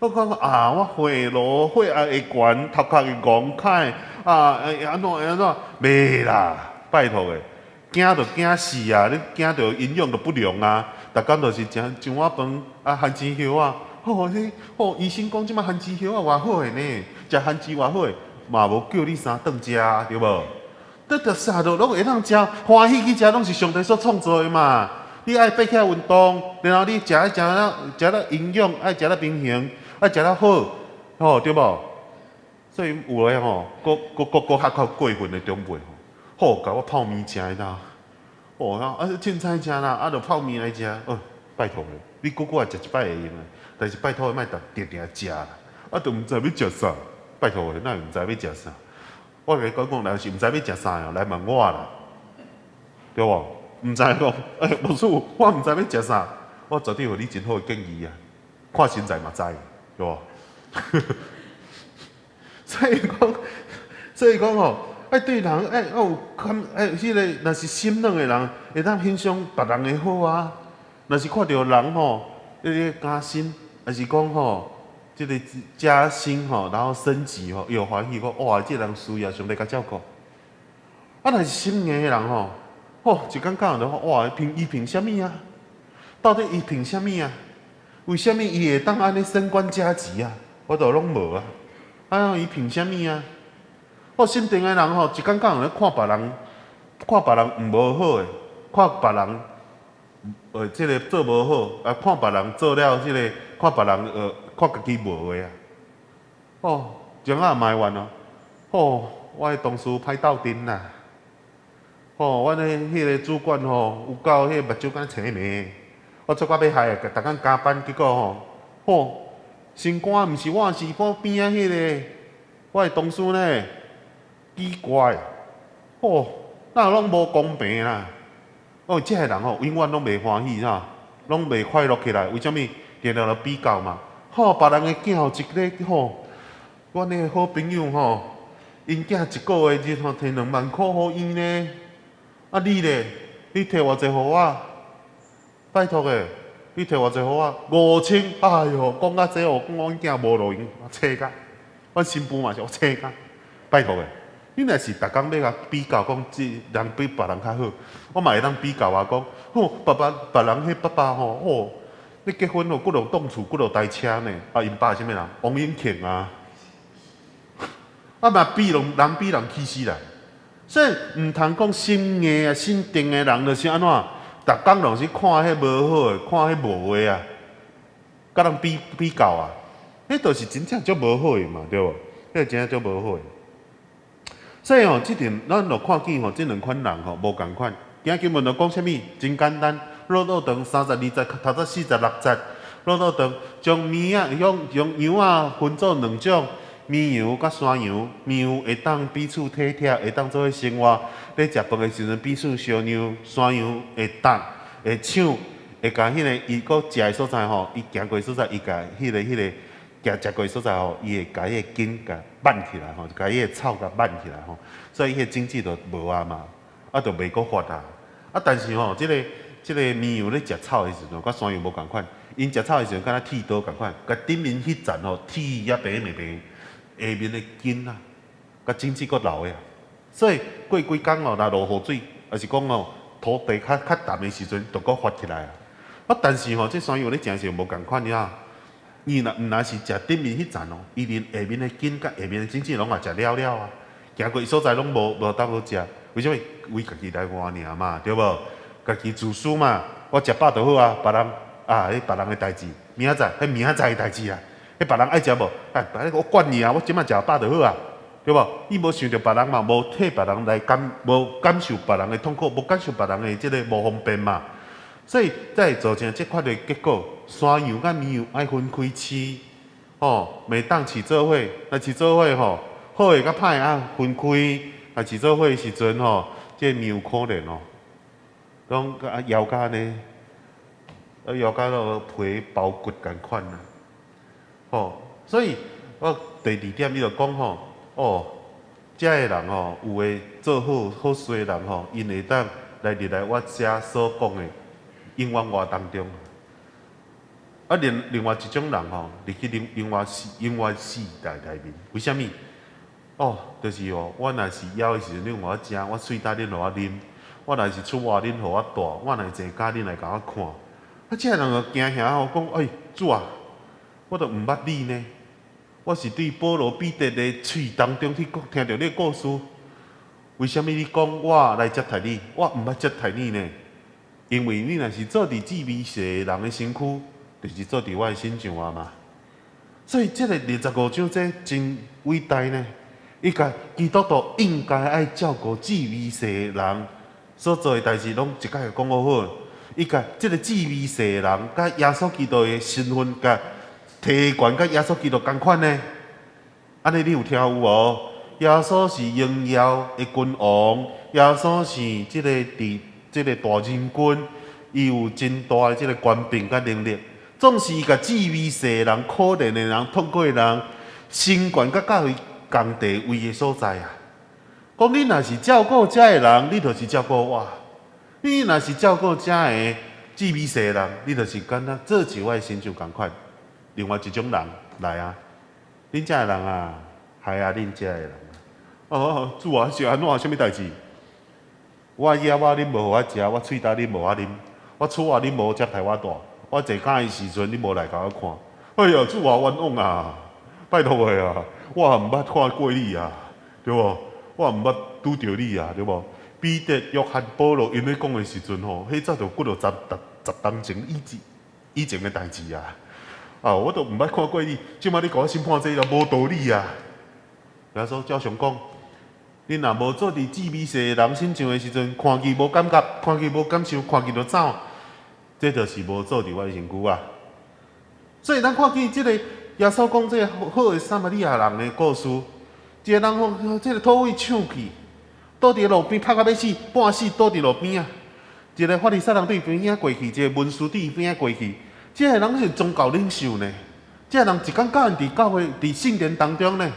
我講啊，我血落血壓會懸，頭殼會戇開，啊，會按怎會按怎？袂啦，拜託的，驚就驚死啊！你驚著營養就不良啊！逐工就是食一碗飯啊，番薯葉仔。吼，彼吼醫生講這馬番薯葉仔偌好的呢，食番薯偌好的，嘛無叫你三頓食啊，對無？得著啥都攏會當食，歡喜去食，攏是上帝所創造的嘛。你愛爬起來運動，然後你食愛食了食了營養，愛食得平衡，愛食得好，吼對無？所以有的吼，閣閣閣閣較較過分的長輩吼，吼共我泡麵食的啦，哦啊凊彩食啦，啊就泡麵來食，哦拜託的，你久久來食一擺會用的，但是拜託的莫逐定定食啦，啊就毋知欲食啥，拜託的，哪會毋知欲食啥？我共你講講，若是毋知欲食啥哦，來問我啦，對無？毋知講，欸，牧師，我毋知欲食啥，我絕對予你真好的建議啊，看身材嘛知，對無？所以講，所以講吼，愛對人愛有感，愛彼个，若是心軟的人，會當欣賞別人的好啊。若是看著人吼，彼个加薪，抑是講吼，這个加薪吼，然後升級吼，伊會歡喜講，哇，這个人需要上帝共照顧。啊，若是心硬的人吼，吼，一感覺就哇，憑伊憑啥物啊？到底伊憑啥物啊？為啥物伊會當按呢升官加級啊？我都攏無啊！啊，伊憑啥物啊？我心定的人吼，一感覺咧看別人，看別人毋無好的，看別人這个做無好，啊，看別人做了這个，看別人看家己無的啊。哦，前仔埋怨哦，哦，我的同事歹鬥陣啦。哦，阮的彼个主管吼，有夠彼个目睭敢青眉，我做到欲害啊，逐工加班，結果吼，吼，升官毋是我，是我邊仔彼个，我的同事呢，奇怪，吼，哪攏無公平啦？哦，這个人吼，永遠攏袂歡喜哈，攏袂快樂起來。為啥物？定定咧比較嘛。吼，別人的囝予一个吼，阮的好朋友吼，𪜶囝一個月日吼提2萬箍予伊呢。啊你咧，你提偌濟予我？拜託的，你提偌濟予我？5000，哎喲，講甲這哦，講阮囝無路用，我切甲，阮新婦嘛是我切甲，拜託的。你若是逐工欲共比較，講這人比別人較好，我嘛會當比較啊，講，吼，爸爸別人彼爸爸吼，哦，你結婚哦，幾落棟厝，幾落台車呢？啊，𪜶爸是啥物人？王永慶啊，啊嘛比人人比人氣死人，所以毋通講心硬啊、心定的人就是按怎，逐工攏是看彼無好的，看彼無的啊，佮人比比較啊，彼就是真正足無好的嘛，對無？彼真正足無好的。所以吼，這陣咱就看見吼，這兩款人吼無仝款。今經文就講啥物？真簡單，落落長32節，頭節46節，落落長將綿仔用用羊仔分做兩種，綿羊佮山羊，綿羊會當彼此體貼，會當做伙生活。咧食飯的時陣彼此相讓，山羊會觸會搶，會共彼个伊閣食的所在吼，伊行過的所在，伊共彼个行食過的所在吼，伊會共彼个根共挽起來吼，共彼个草共挽起來吼，所以彼個種子就無啊嘛，啊就袂閣發啊。啊，但是吼，這個綿羊咧食草的時陣，佮山羊無仝款，𪜶食草的時陣，敢若剃刀仝款，共頂面彼層吼剃遐白白白，下面的根啊，佮種子閣留的啊。所以過幾工哦，若落雨水，抑是講哦土地較較澹的時陣，就閣發起來啊。啊，但是吼，這山羊咧食的時陣無仝款爾。伊若毋若是食頂面彼層哦，伊連下面的根佮下面的種子攏也食了了啊。行過所在攏無當好食，為啥物？為家己來活爾嘛，對無？家己自私嘛，我食飽就好啊，別人啊，彼別人的代誌，明仔載，彼明仔載的代誌啊，彼別人愛食無？哎，別人我管伊啊，我這擺食飽就好啊，對無？伊無想著別人嘛，無替別人來感，無感受別人的痛苦，無感受別人的這个無方便嘛。所以才會造成這款的結果。山羊佮綿羊愛分開飼，吼，袂當飼做伙，若飼做伙吼，好的佮歹的愛分開。若飼做伙的時陣吼，這個綿羊可憐哦，攏啊枵甲按呢，啊枵甲落皮包骨仝款啊，吼，所以我第二點伊就講吼，哦，遮的人吼，有的做好好事的人吼，𪜶會當來入來我遮所講的永遠活當中。啊，另另外一種人吼，入去另另外世永遠世代內面，為啥物？哦，就是哦，我若是枵的時陣，恁予我食；我喙焦，恁予我啉；我若是出外，恁予我蹛；我若是坐監，恁來共我看。啊，這个人就驚嚇吼，講哎，主啊，我都毋捌你呢。我是對保羅、彼得的喙當中去講，聽著你的故事。為啥物你講我來接待你？我毋捌接待你呢？因為你若是做佇治微細的人的身軀，就是做佇我的身上啊嘛。所以這个25章這真偉大呢。伊共基督徒應該愛照顧至微細的人所做的代誌，攏一概講好好。伊共這个至微細的人，佮耶穌基督的身份，共提懸佮耶穌基督仝款呢？按呢你有聽有無？耶穌是榮耀的君王，耶穌是這个佇這个大仁君，伊有真大的這个權柄佮能力。總是伊共至微細的人、可憐的人、痛苦的人，升懸佮教會仝地位的所在啊！講你若是照顧遮的人，你就是照顧我；你若是照顧遮的至微細的人，你就是敢若做佇我的身上仝款。另外一種人來啊，恁遮的人啊，害啊，恁遮的人啊！哦，主啊，是按怎？啥物代誌？我枵啊，恁無予我食；我喙焦，恁無予我啉；我出外，恁無接待我蹛；我坐監的時陣，恁無來共我看。哎呀，主啊，冤枉啊！拜託的啊！我也毋捌看過你啊，對無？我也毋捌拄著你啊，對無？彼得、約翰、保羅𪜶咧講的時陣吼，彼早就幾落十十十當前以前的代誌啊！啊，我都毋捌看過你，這擺你共我審判這個無道理啊！耶穌照常講，你若無做佇至微細的人身上的時陣，看見無感覺，看見無感受，看見就走，這就是無做佇我的身軀啊！所以咱看見這個耶穌講這個好的撒瑪利亞人的故事，一個人吼，這個土匪搶去，倒佇路邊拍甲欲死，半死倒佇路邊啊！一個法利賽人對邊仔過去，一個文士對邊仔過去，這個人是宗教領袖呢，這人一工教人佇教會佇聖殿當中呢，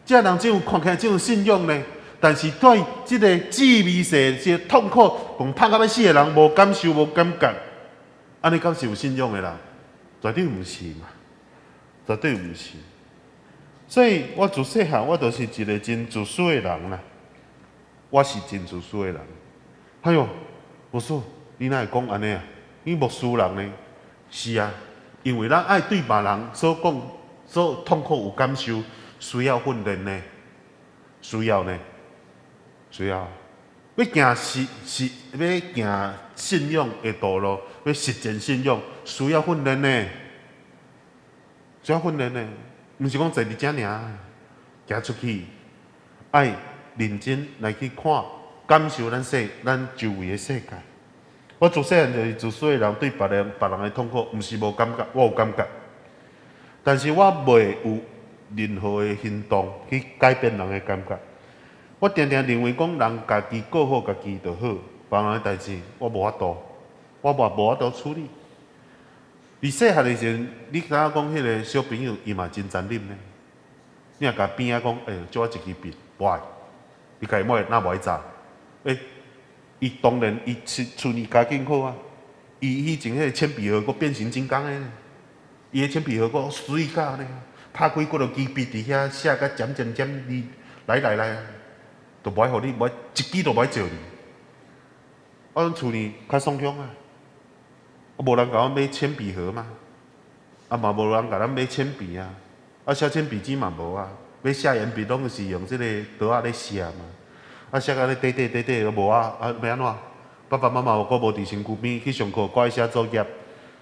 這人真有看起來真有信仰呢，但是對這个致命性、這個痛苦，共拍甲欲死的人無感受、無感覺，按呢敢是有信仰的人？絕對毋是嘛，絕對毋是。所以我自細漢，我就是一个真自私的人啦。我是真自私的人。哎喲，牧師，你哪會講按呢啊？你牧師人呢？是啊，因為咱愛對別人所講、所痛苦有感受，需要訓練呢，需要呢，需要。欲行是是欲行信仰的道路，欲實踐信仰，需要訓練呢，需要訓練呢。毋是講坐佇遮爾，行出去，愛認真來去看、感受咱世、咱周圍的世界。我自細漢就是自私的人，對別人、別人的痛苦，毋是無感覺，我有感覺，但是我袂有任何的行動去改變人的感覺。我定定認為講，人家己過好家己就好，別人的代誌我無法度，我嘛無法度處理。佇細漢的時陣，你知影講彼个小朋友伊嘛真殘忍呢。你若共邊仔講，欸，借我一支筆，無愛，伊家己無愛，哪無愛紮？欸，伊當然伊厝厝裡家境好啊，伊以前彼个鉛筆盒閣變形金剛的，伊的鉛筆盒閣媠甲按呢，拍開幾落支筆佇遐寫甲點點點，你來來來，都無愛予你，無愛一支都無愛借你。啊，阮厝裡較爽鄉啊。無人共阮買鉛筆盒嗎？啊嘛無人共咱買鉛筆啊！啊寫鉛筆紙嘛無啊！欲寫鉛筆攏是用這个刀仔咧寫嘛。啊寫甲咧短短短短都無啊！啊欲按怎？爸爸媽媽閣無佇身軀邊去上課，閣愛寫作業。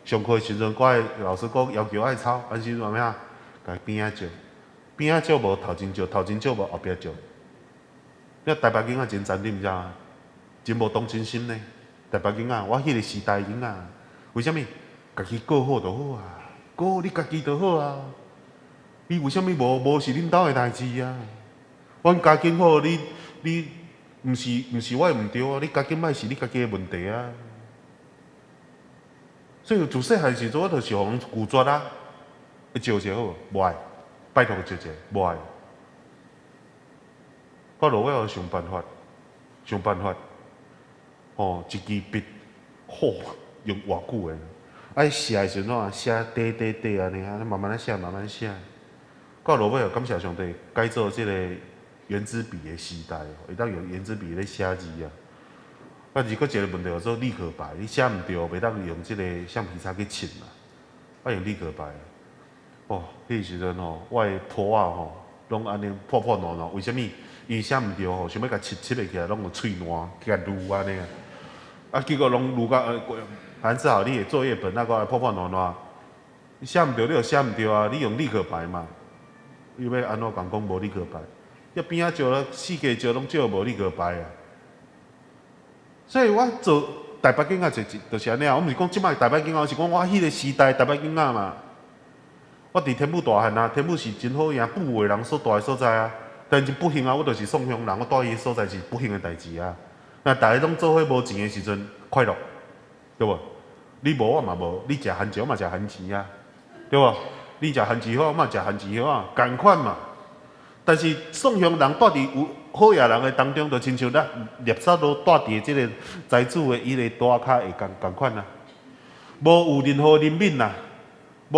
上課的時陣，閣愛老師閣要求愛抄，按時陣欲按怎？共邊仔借，邊仔借無頭前借，頭前借無後壁借。你台北囡仔真殘忍，知無？真無同情心呢。台北囡仔，我彼个時代囡仔。為啥物？家己過好就好啊，過好你家己就好啊。你為啥物無無是恁兜的代誌啊？阮家境好，你你毋是毋是我的毋對啊，你家境歹是你家己的問題啊。所以自細漢時陣，我就是予人拒絕啊。借一下好無？無愛，拜託借者，無愛。到落尾我想辦法，想辦法，吼，一支筆，好。用偌久的，啊寫的時陣啊，寫短短短按呢，啊慢慢仔寫，慢慢寫。到落尾，感謝上帝，改做這个原子筆的時代，會當用原子筆咧寫字啊。啊，而閣一个問題叫做立可白，你寫毋著，袂當用這个橡皮擦去抻啦，愛用立可白。哦，彼个時陣吼，我的簿仔吼，攏按呢破破爛爛，為啥物？因為寫毋著吼，想欲共揤揤會起來，攏有喙爛，去共攄按呢。啊，結果攏攄甲反正好，你的作業本那個破破爛爛，你寫毋著，你就寫毋著啊！你用立可白嘛？你欲按怎共講無立可白？遐邊仔借了四界借攏借無立可白啊！所以我做台北囡仔就就是按呢啊！我毋是講這擺台北囡仔，我是講我彼个時代台北囡仔嘛。我佇天母大漢啊，天母是真好贏富的人所蹛的所在啊。但是不幸啊，我就是宋鄉人，我蹛彼个所在是不幸的代誌啊。那逐家攏做伙無錢的時陣，快樂，對無？你無我嘛無，你食番薯我嘛食番薯啊，對無？你食番薯葉我嘛食番薯葉啊，仝款嘛。但是宋鄉人蹛佇有好野人的當中，就親像咱垃圾路蹛佇這个財主的伊个桌跤會仝仝款啊，無有任何憐憫啦，無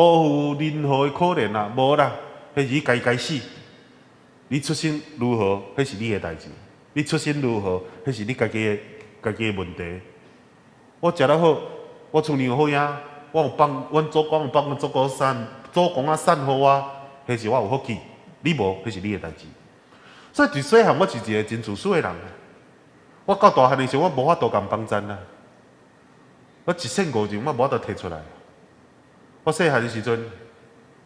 有任何的可憐啦，無啦，彼是你家己該死。你出身如何，彼是你的代誌；你出身如何，彼是你家己的家己的問題。我食得好，我厝裡有好影，我有放，阮祖公有放阮祖公散，祖公仔散予我，彼是我有福氣。你無，彼是你的代誌。所以佇細漢，我是一个真自私的人。我到大漢的時候，我無法度共幫贊啊。我一仙五錢，我無法度提出來。我細漢的時陣，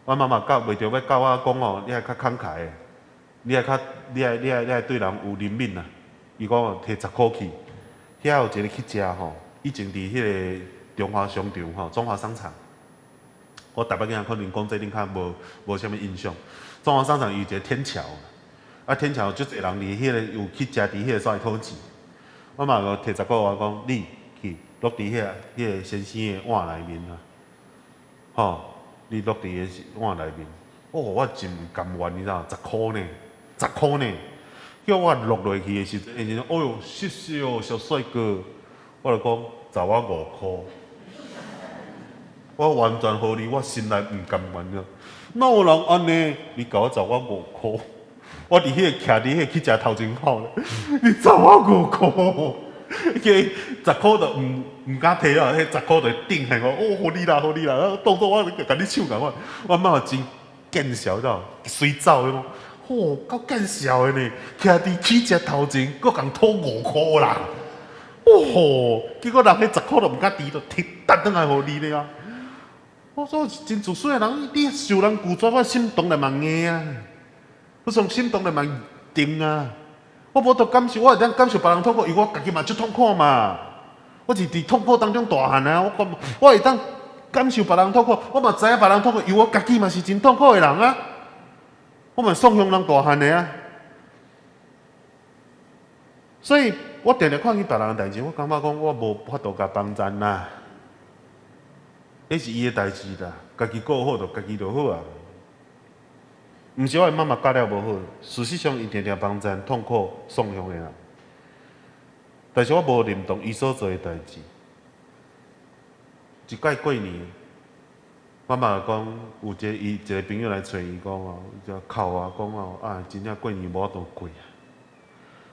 我媽媽教袂著欲教我講哦，你愛較慷慨的，你愛較，你愛你愛你愛對人有憐憫啊。伊講提十箍去，遐有一个去食吼，以前佇彼个中華商場吼，中華商場。我台北囡仔可能講這恁較無無啥物印象。中華商場有一个天橋，啊天橋足濟人佇彼个有去食佇彼个所在討錢。我媽閣提十箍，我講你去落佇遐彼个先生的碗內面啊，吼，你落佇个碗內面，哦，我真毋甘願，你知影？十箍呢，十箍呢，叫我落落去的時陣，伊就講，哎喲，謝謝哦，小帥哥，我就講，十我5箍，我完全予你，我心內毋甘願啊！哪有人按呢？你共我十我五箍，我佇彼个徛佇彼个去食頭前口咧，你十我五箍，彼十箍就毋敢提啊，彼十箍就頂下我，哦，予你啦，予你啦，當作我共你搶共款，我媽真見笑，知無？隨走的，吼，夠見笑的呢，徛佇去食頭前，閣共討五箍啦，哦，結果人彼十箍都毋敢提，就提轉轉來予你咧啊！我說真自私的人，你受人拒絕，我心當然嘛硬啊，我從心當然嘛定啊。我無得感受，我會當感受別人痛苦，因為我家己嘛足痛苦嘛。我是佇痛苦當中大漢啊，我我會當感受別人痛苦，我嘛知影別人痛苦，因為我家己嘛是真痛苦的人啊。我嘛創傷人大漢的啊。所以我定定看見別人的代誌，我感覺講我無法度共幫贊啦。彼是伊的代誌啦，家己顧好就家己就好啊。毋是我的媽媽教了無好，事實上伊定定幫贊痛苦創傷的人，但是我無認同伊所做的代誌。一擺過年，媽媽講有一個伊一個朋友來揣伊講哦，就哭啊講哦，啊真正過年無法度過啊。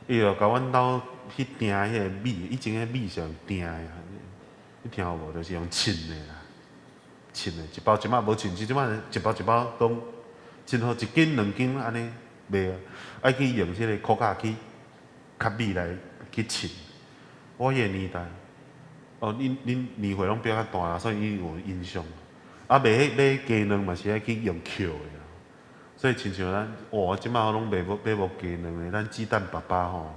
伊就共阮兜去訂彼个米，以前彼米是用訂的，你聽有無？就是用稱的啦。稱的，一包一擺無稱，這擺一包一包攏真好，一斤兩斤按呢賣啊。愛去用這個箍仔去較米來去稱。我彼个年代，哦，恁年歲攏比較大啦，所以伊有印象。啊，賣彼買雞卵嘛是愛去用抾的啦。所以親像咱，哇，這擺攏賣無買無雞卵的，咱雞蛋爸爸吼，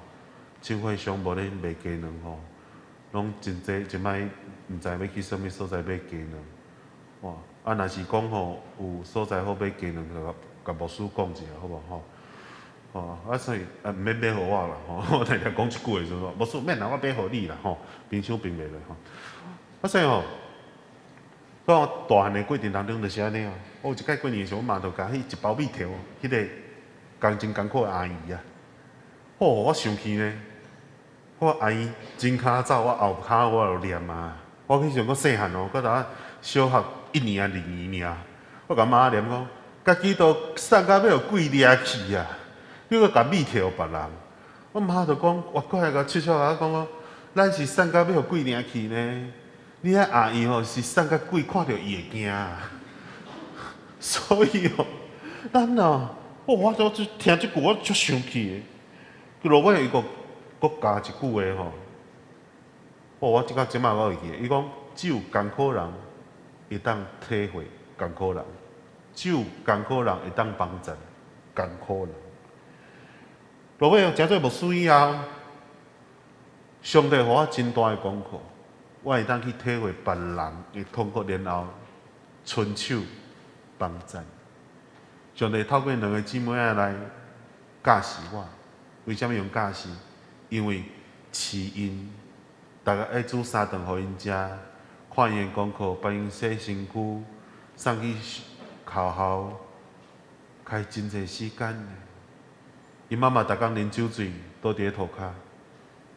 這回上無咧賣雞卵吼，攏真濟，這擺毋知欲去啥物所在買雞卵。哇！啊，若是講吼有所在好買雞卵，就共牧師講一下，好無吼？吼啊，所以啊，毋免買予我啦，吼！我定定講這句話時陣，牧師免啦，我買予你啦，吼！冰箱冰袂落吼。啊，所以吼，我大漢的過程當中就是按呢啊。我有一擺過年的時陣，我媽就共彼一包米提予彼个工真艱苦的阿姨啊。吼！我生氣呢，我阿姨真跤走，我後跤我就念啊。我彼時陣閣細漢哦，閣當小學一年啊，二年爾，我共媽念講，家己都送甲欲予鬼掠去啊！你閣共米提予別人，我媽就講，我過來共笑笑共我講講，咱是送甲欲予鬼掠去呢。你彼阿姨吼是送甲鬼看著伊會驚，所以哦，咱哦，我都聽這句我足生氣的。落尾伊閣閣加一句話吼，哦，我這個這擺我會記得，伊講只有艱苦人會當體會艱苦人，只有艱苦人會當幫贊艱苦人。落尾成做牧師以後，上帝予我真大的功課，我會當去體會別人的痛苦，然後伸手幫贊。上帝透過兩个姊妹仔來教示我，為啥物用教示？因為飼𪜶，逐家愛煮三頓予𪜶食，看𪜶的功課，幫𪜶洗身軀，送去學校，開真濟時間。𪜶媽媽逐工啉酒醉，倒佇咧塗跤。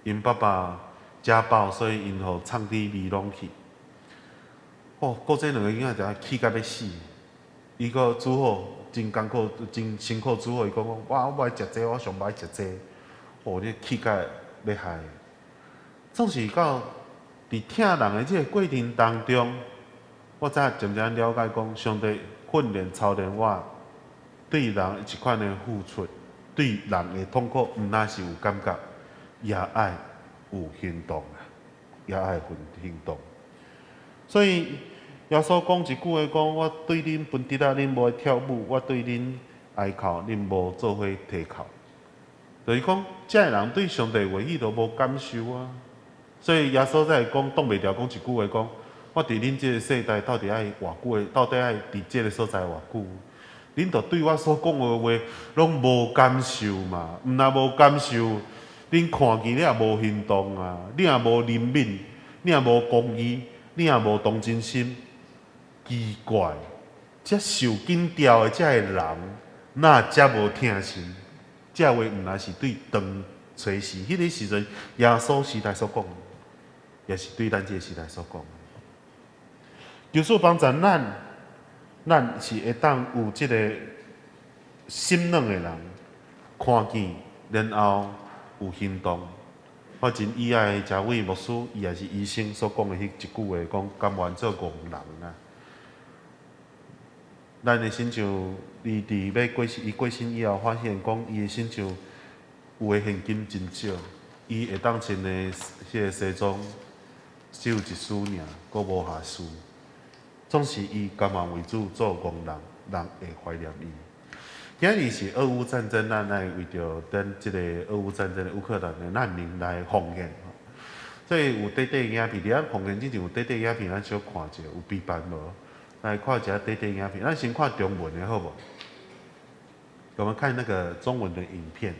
𪜶爸爸食飽，所以𪜶予藏佇美濃去。哦，顧這兩个囡仔就氣甲欲死。伊閣煮好，真艱苦，真辛苦煮好。伊講講，我無愛食這個，我上無愛食這個。哦，你氣甲欲害。總是到佇疼人的這個過程當中，我才漸漸了解講，上帝訓練操練我對人這款的付出，對人的痛苦，毋但是有感覺，也愛有行動啊，也愛行動。所以耶穌講一句話，講我對恁分豬仔，恁無愛跳舞；我對恁哀哭，恁無做伙啼哭。就是講，這个人對上帝話語都無感受啊。所以耶穌才會講，擋袂牢講一句話，講我佇恁這个世代到底愛偌久的，到底愛佇這个所在偌久？恁都對我所講的話攏無感受嘛？毋但無感受，恁看見你也無行動啊！你也無憐憫，你也無公義，你也無同情心，奇怪。遮受緊吊的遮个人，哪遮無疼心？這話毋但是對當初時彼个時陣耶穌時代所講，也是對咱這个時代所講。求主幫助咱，咱是會當有這个心軟的人，看見，然後有行動。我真喜愛這位牧師，伊也是醫生所講的彼一句話，講甘願做戇人啊。咱的親像伊佇欲過身，伊過身以後，發現講伊的親像有的現金真少，伊會當穿的彼个西裝只有一絲爾，閣無瑕疵。總是伊甘願為主做戇人，人會懷念伊。今日是俄烏戰爭，咱來為著咱這个俄烏戰爭的烏克蘭的難民來奉獻。所以有短短影片，佇咱奉獻之前有短短影片，咱小看一下，有備辦無？來看一下短短影片，咱先看中文的好無？我們看那個中文的影片。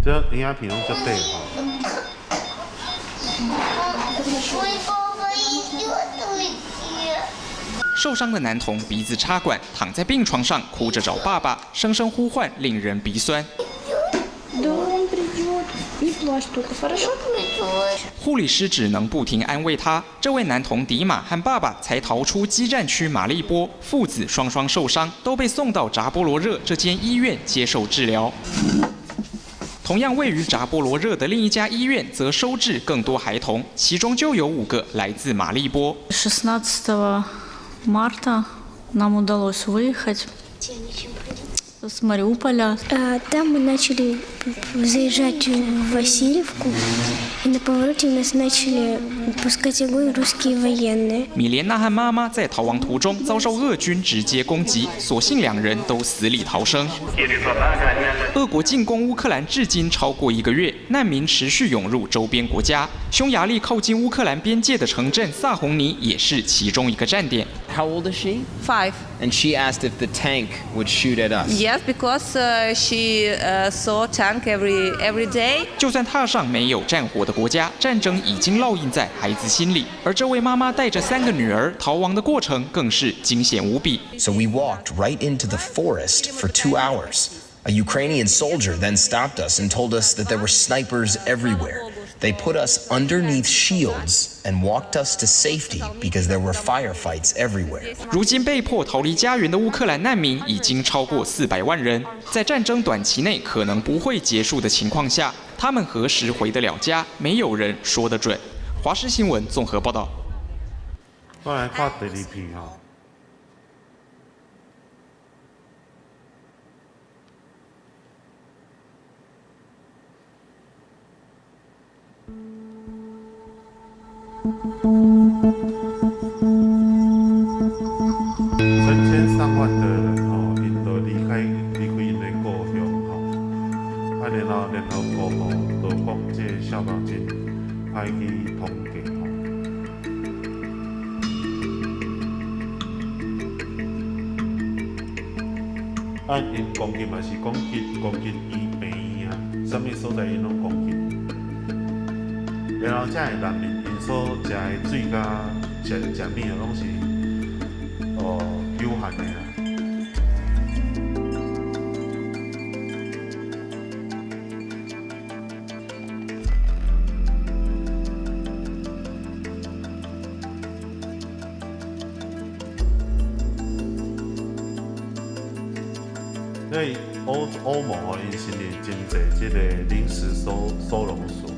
這影片攏足短吼。受傷的男童鼻子插管，躺在病床上哭着找爸爸，聲聲呼喚令人鼻酸。護理師只能不停安慰他。這位男童迪馬和爸爸才逃出激戰區馬利波，父子雙雙受傷，都被送到扎波羅熱這間醫院接受治療。同樣位於扎波羅熱的另一家醫院則收治更多孩童，其中就有5個來自馬利波。 16 марта нам удалось выехать с Мариуполя. Там мы начали заезжать в Васильевку, и на повороте нас начали пускать огонь русские военные. 米莲娜和媽媽在逃亡途中遭受俄軍直接攻擊，所幸兩人都死裡逃生。俄國進攻烏克蘭至今超過一個月，難民持續湧入周邊國家。匈牙利靠近烏克蘭邊界的城鎮薩洪尼也是其中一個站點。 How old is she? 5. And she asked if the tank would shoot at us. Yes, because she saw tank every day. 就算踏上沒有戰火的國家，戰爭已經烙印在孩子心裡。而這位媽媽帶着3個女兒逃亡的過程更是驚險無比。 So we walked right into the forest for 2 hours. A Ukrainian soldier then stopped us and told us that there were snipers everywhere. They put us underneath shields and walked us to safety because there were firefights everywhere. 如今被迫逃離家園的烏克蘭難民已經超過400萬人，在戰爭短期內可能不會結束的情況下，他們何時回得了家，沒有人說得準。華視新聞綜合報道。我來看第二片吼。成千上萬的人吼，𪜶都離開𪜶的故鄉吼，啊，然後聯合國吼，都講這個數目真歹去統計吼。啊，𪜶攻擊嘛是攻擊醫病院啊，啥物所在𪜶攏攻擊。然後這个難民𪜶所食的水佮食物啊，攏是有限的啦。所以歐盟吼，𪜶成立真濟這个臨時收容所。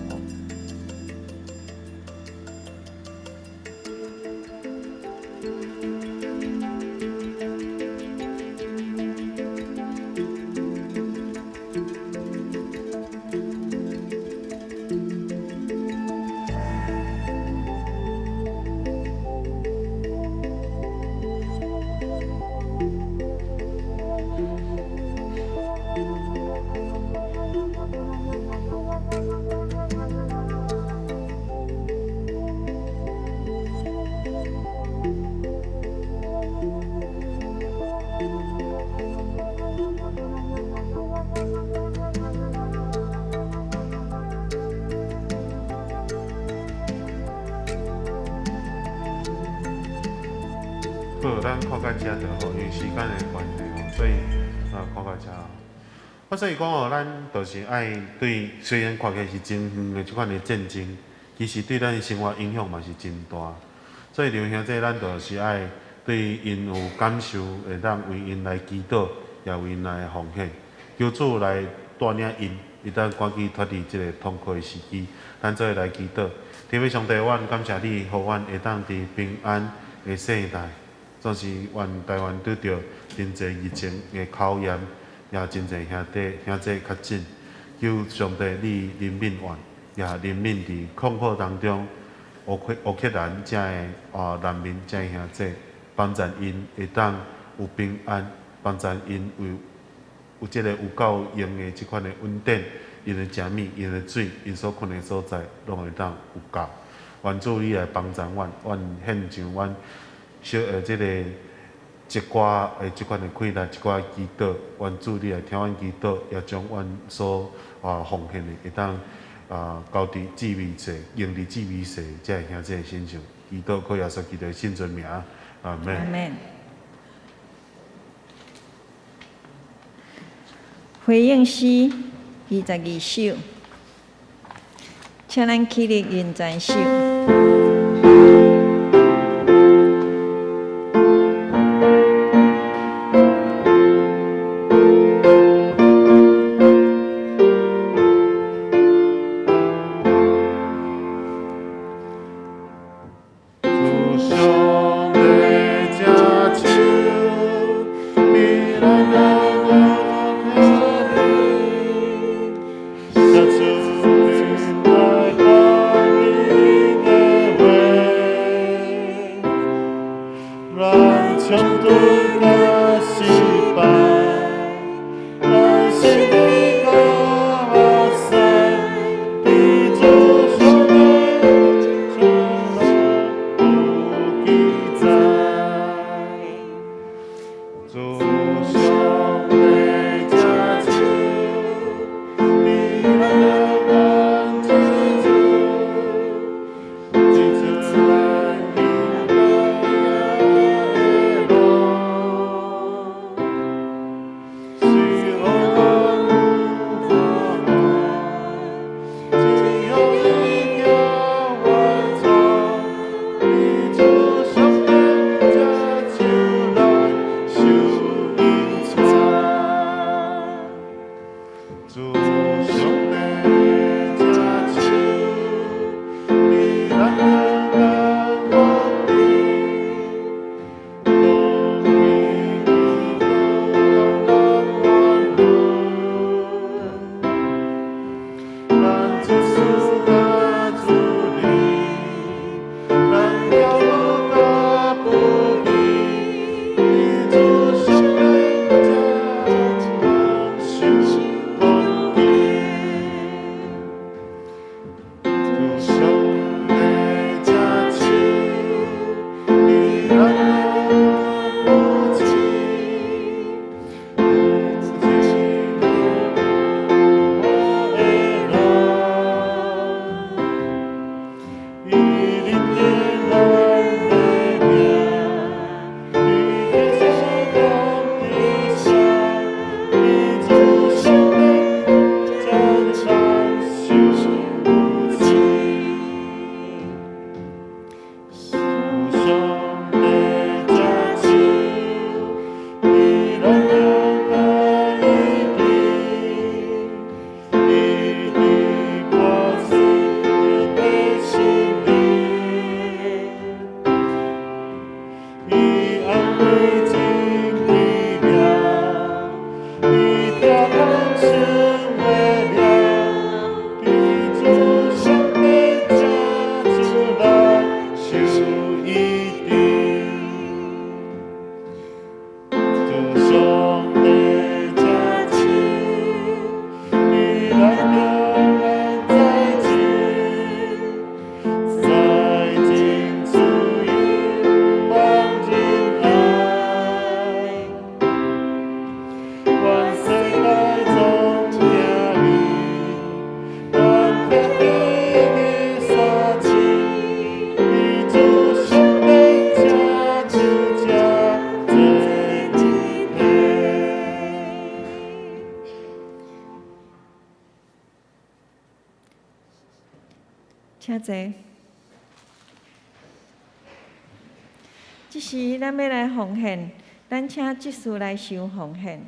好，咱看到遮就好，因為時間的關係吼，所以啊看到遮。我所以講哦，咱就是愛對，雖然看起來是真遠的這款的戰爭，其實對咱的生活影響嘛是真大。所以劉兄弟，咱就是愛對𪜶有感受，會當為𪜶來祈禱，也為𪜶來奉獻，求主來帶領𪜶，會當趕緊脫離這個痛苦的時期。咱做伙來祈禱，天父上帝，阮感謝你，予阮會當佇平安的世代，總是阮台灣拄著真濟疫情的考驗，也真濟兄弟兄姊確診，求上帝你憐憫阮，也憐憫佇困苦當中烏克蘭遮的啊難民遮的兄弟，幫助𪜶會當有平安，幫助𪜶有這個有夠用的這款的穩定，𪜶的食物、𪜶的水、𪜶所睏的所在，攏會當有夠。願主你來幫助阮，阮獻上阮小的這個一寡的這款的氣力，一寡祈禱，願主你來聽阮祈禱，也將阮所啊奉獻的會當啊交佇至微細，用佇至微細這个兄弟身上。祈禱靠耶穌基督聖尊名，阿門。阿門。回應詩22首，請咱起立認真首。主上帝這手，比咱的寫出來看你的話，咱衝突甲失敗，咱勝利甲目屎，佇主上帝這路有記載。主上帝這手，比咱的指出，指出咱應該的路。是予阮有盼望，只予你行阮走，你主上帝這手咱受引帶。主上帝這手，比咱的光明，光明咱路。咱主甲主你，咱骄傲甲不義，你主上帝這受光景。主上帝請坐。這時，咱欲來奉獻，咱請執事來收奉獻。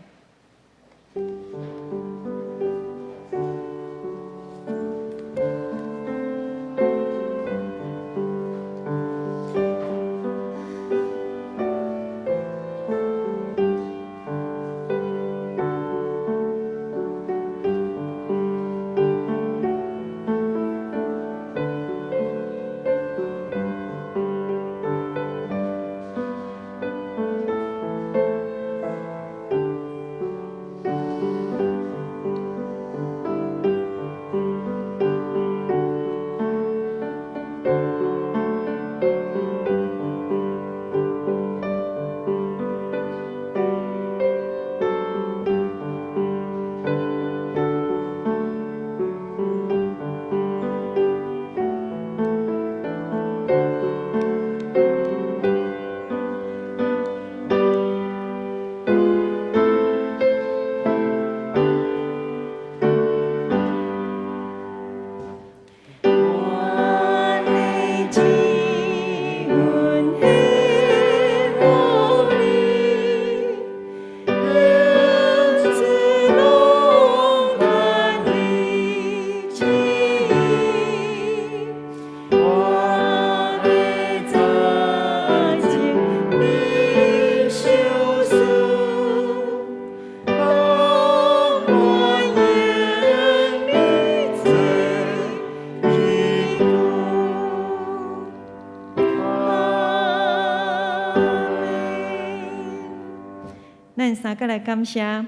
咱三個來感謝，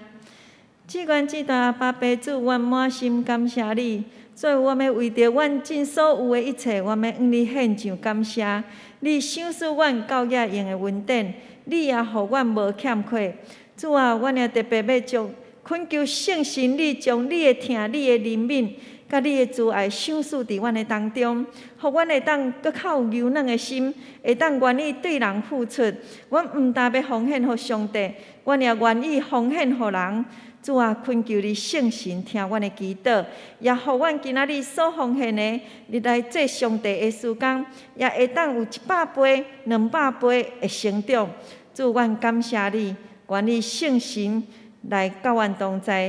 至懸至大阿爸父主，阮滿心感謝你。最後，阮欲為著阮盡所有的一切，阮欲向你獻上感謝。你賞賜阮夠額用的恩典，你也予阮無欠缺。主啊，阮也特別欲將懇求聖神，你將你的疼、你的憐憫、佮你的慈愛賞賜佇阮的當中，予阮會當閣較有柔軟的心，會當願意對人付出。阮毋但欲奉獻予上帝，阮也願意奉獻予人。主啊，懇求你聖神聽阮的祈禱，也予阮今仔日所奉獻的，你來做上帝的事工，也會當有100倍、200倍的成長。主，阮感謝你，願意聖神來佮阮同在，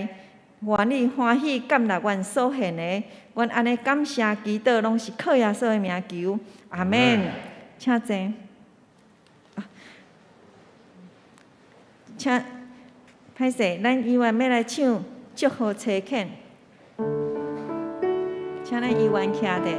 願意歡喜接納阮所獻的。阮按呢感謝祈禱，攏是靠耶穌的名求，阿們。請坐。請歹勢，咱議員欲來唱祝福差遣，請咱議員徛著。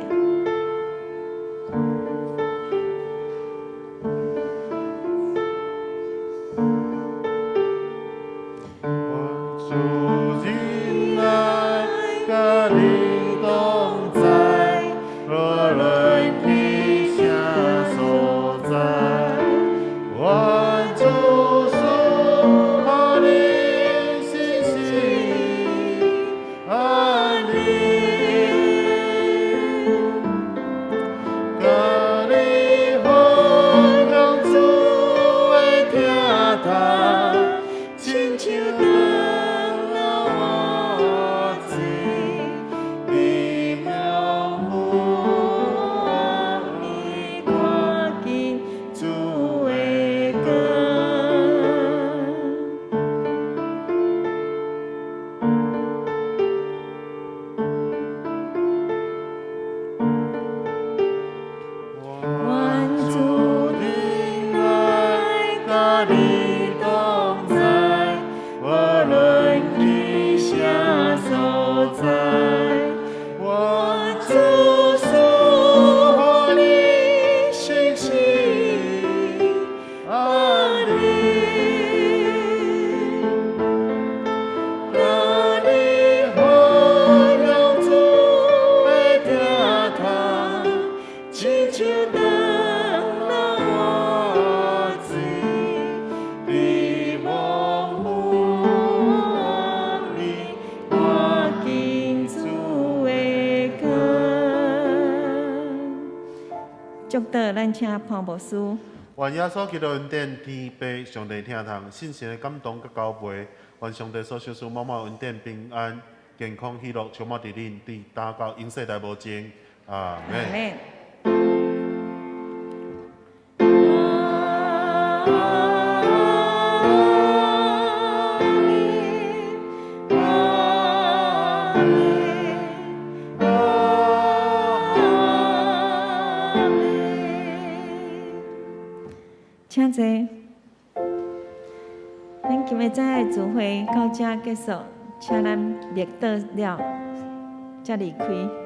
祝禱，咱請潘牧師。願耶穌基督恩典、天父上帝疼痛、聖神的感動佮交陪，願上帝所賞賜滿滿恩典、平安、健康、喜樂，充滿佇恁，佇今到永世代無盡。阿阿門。請坐。咱今日早的聚會到這結束，請咱默禱了，才離開。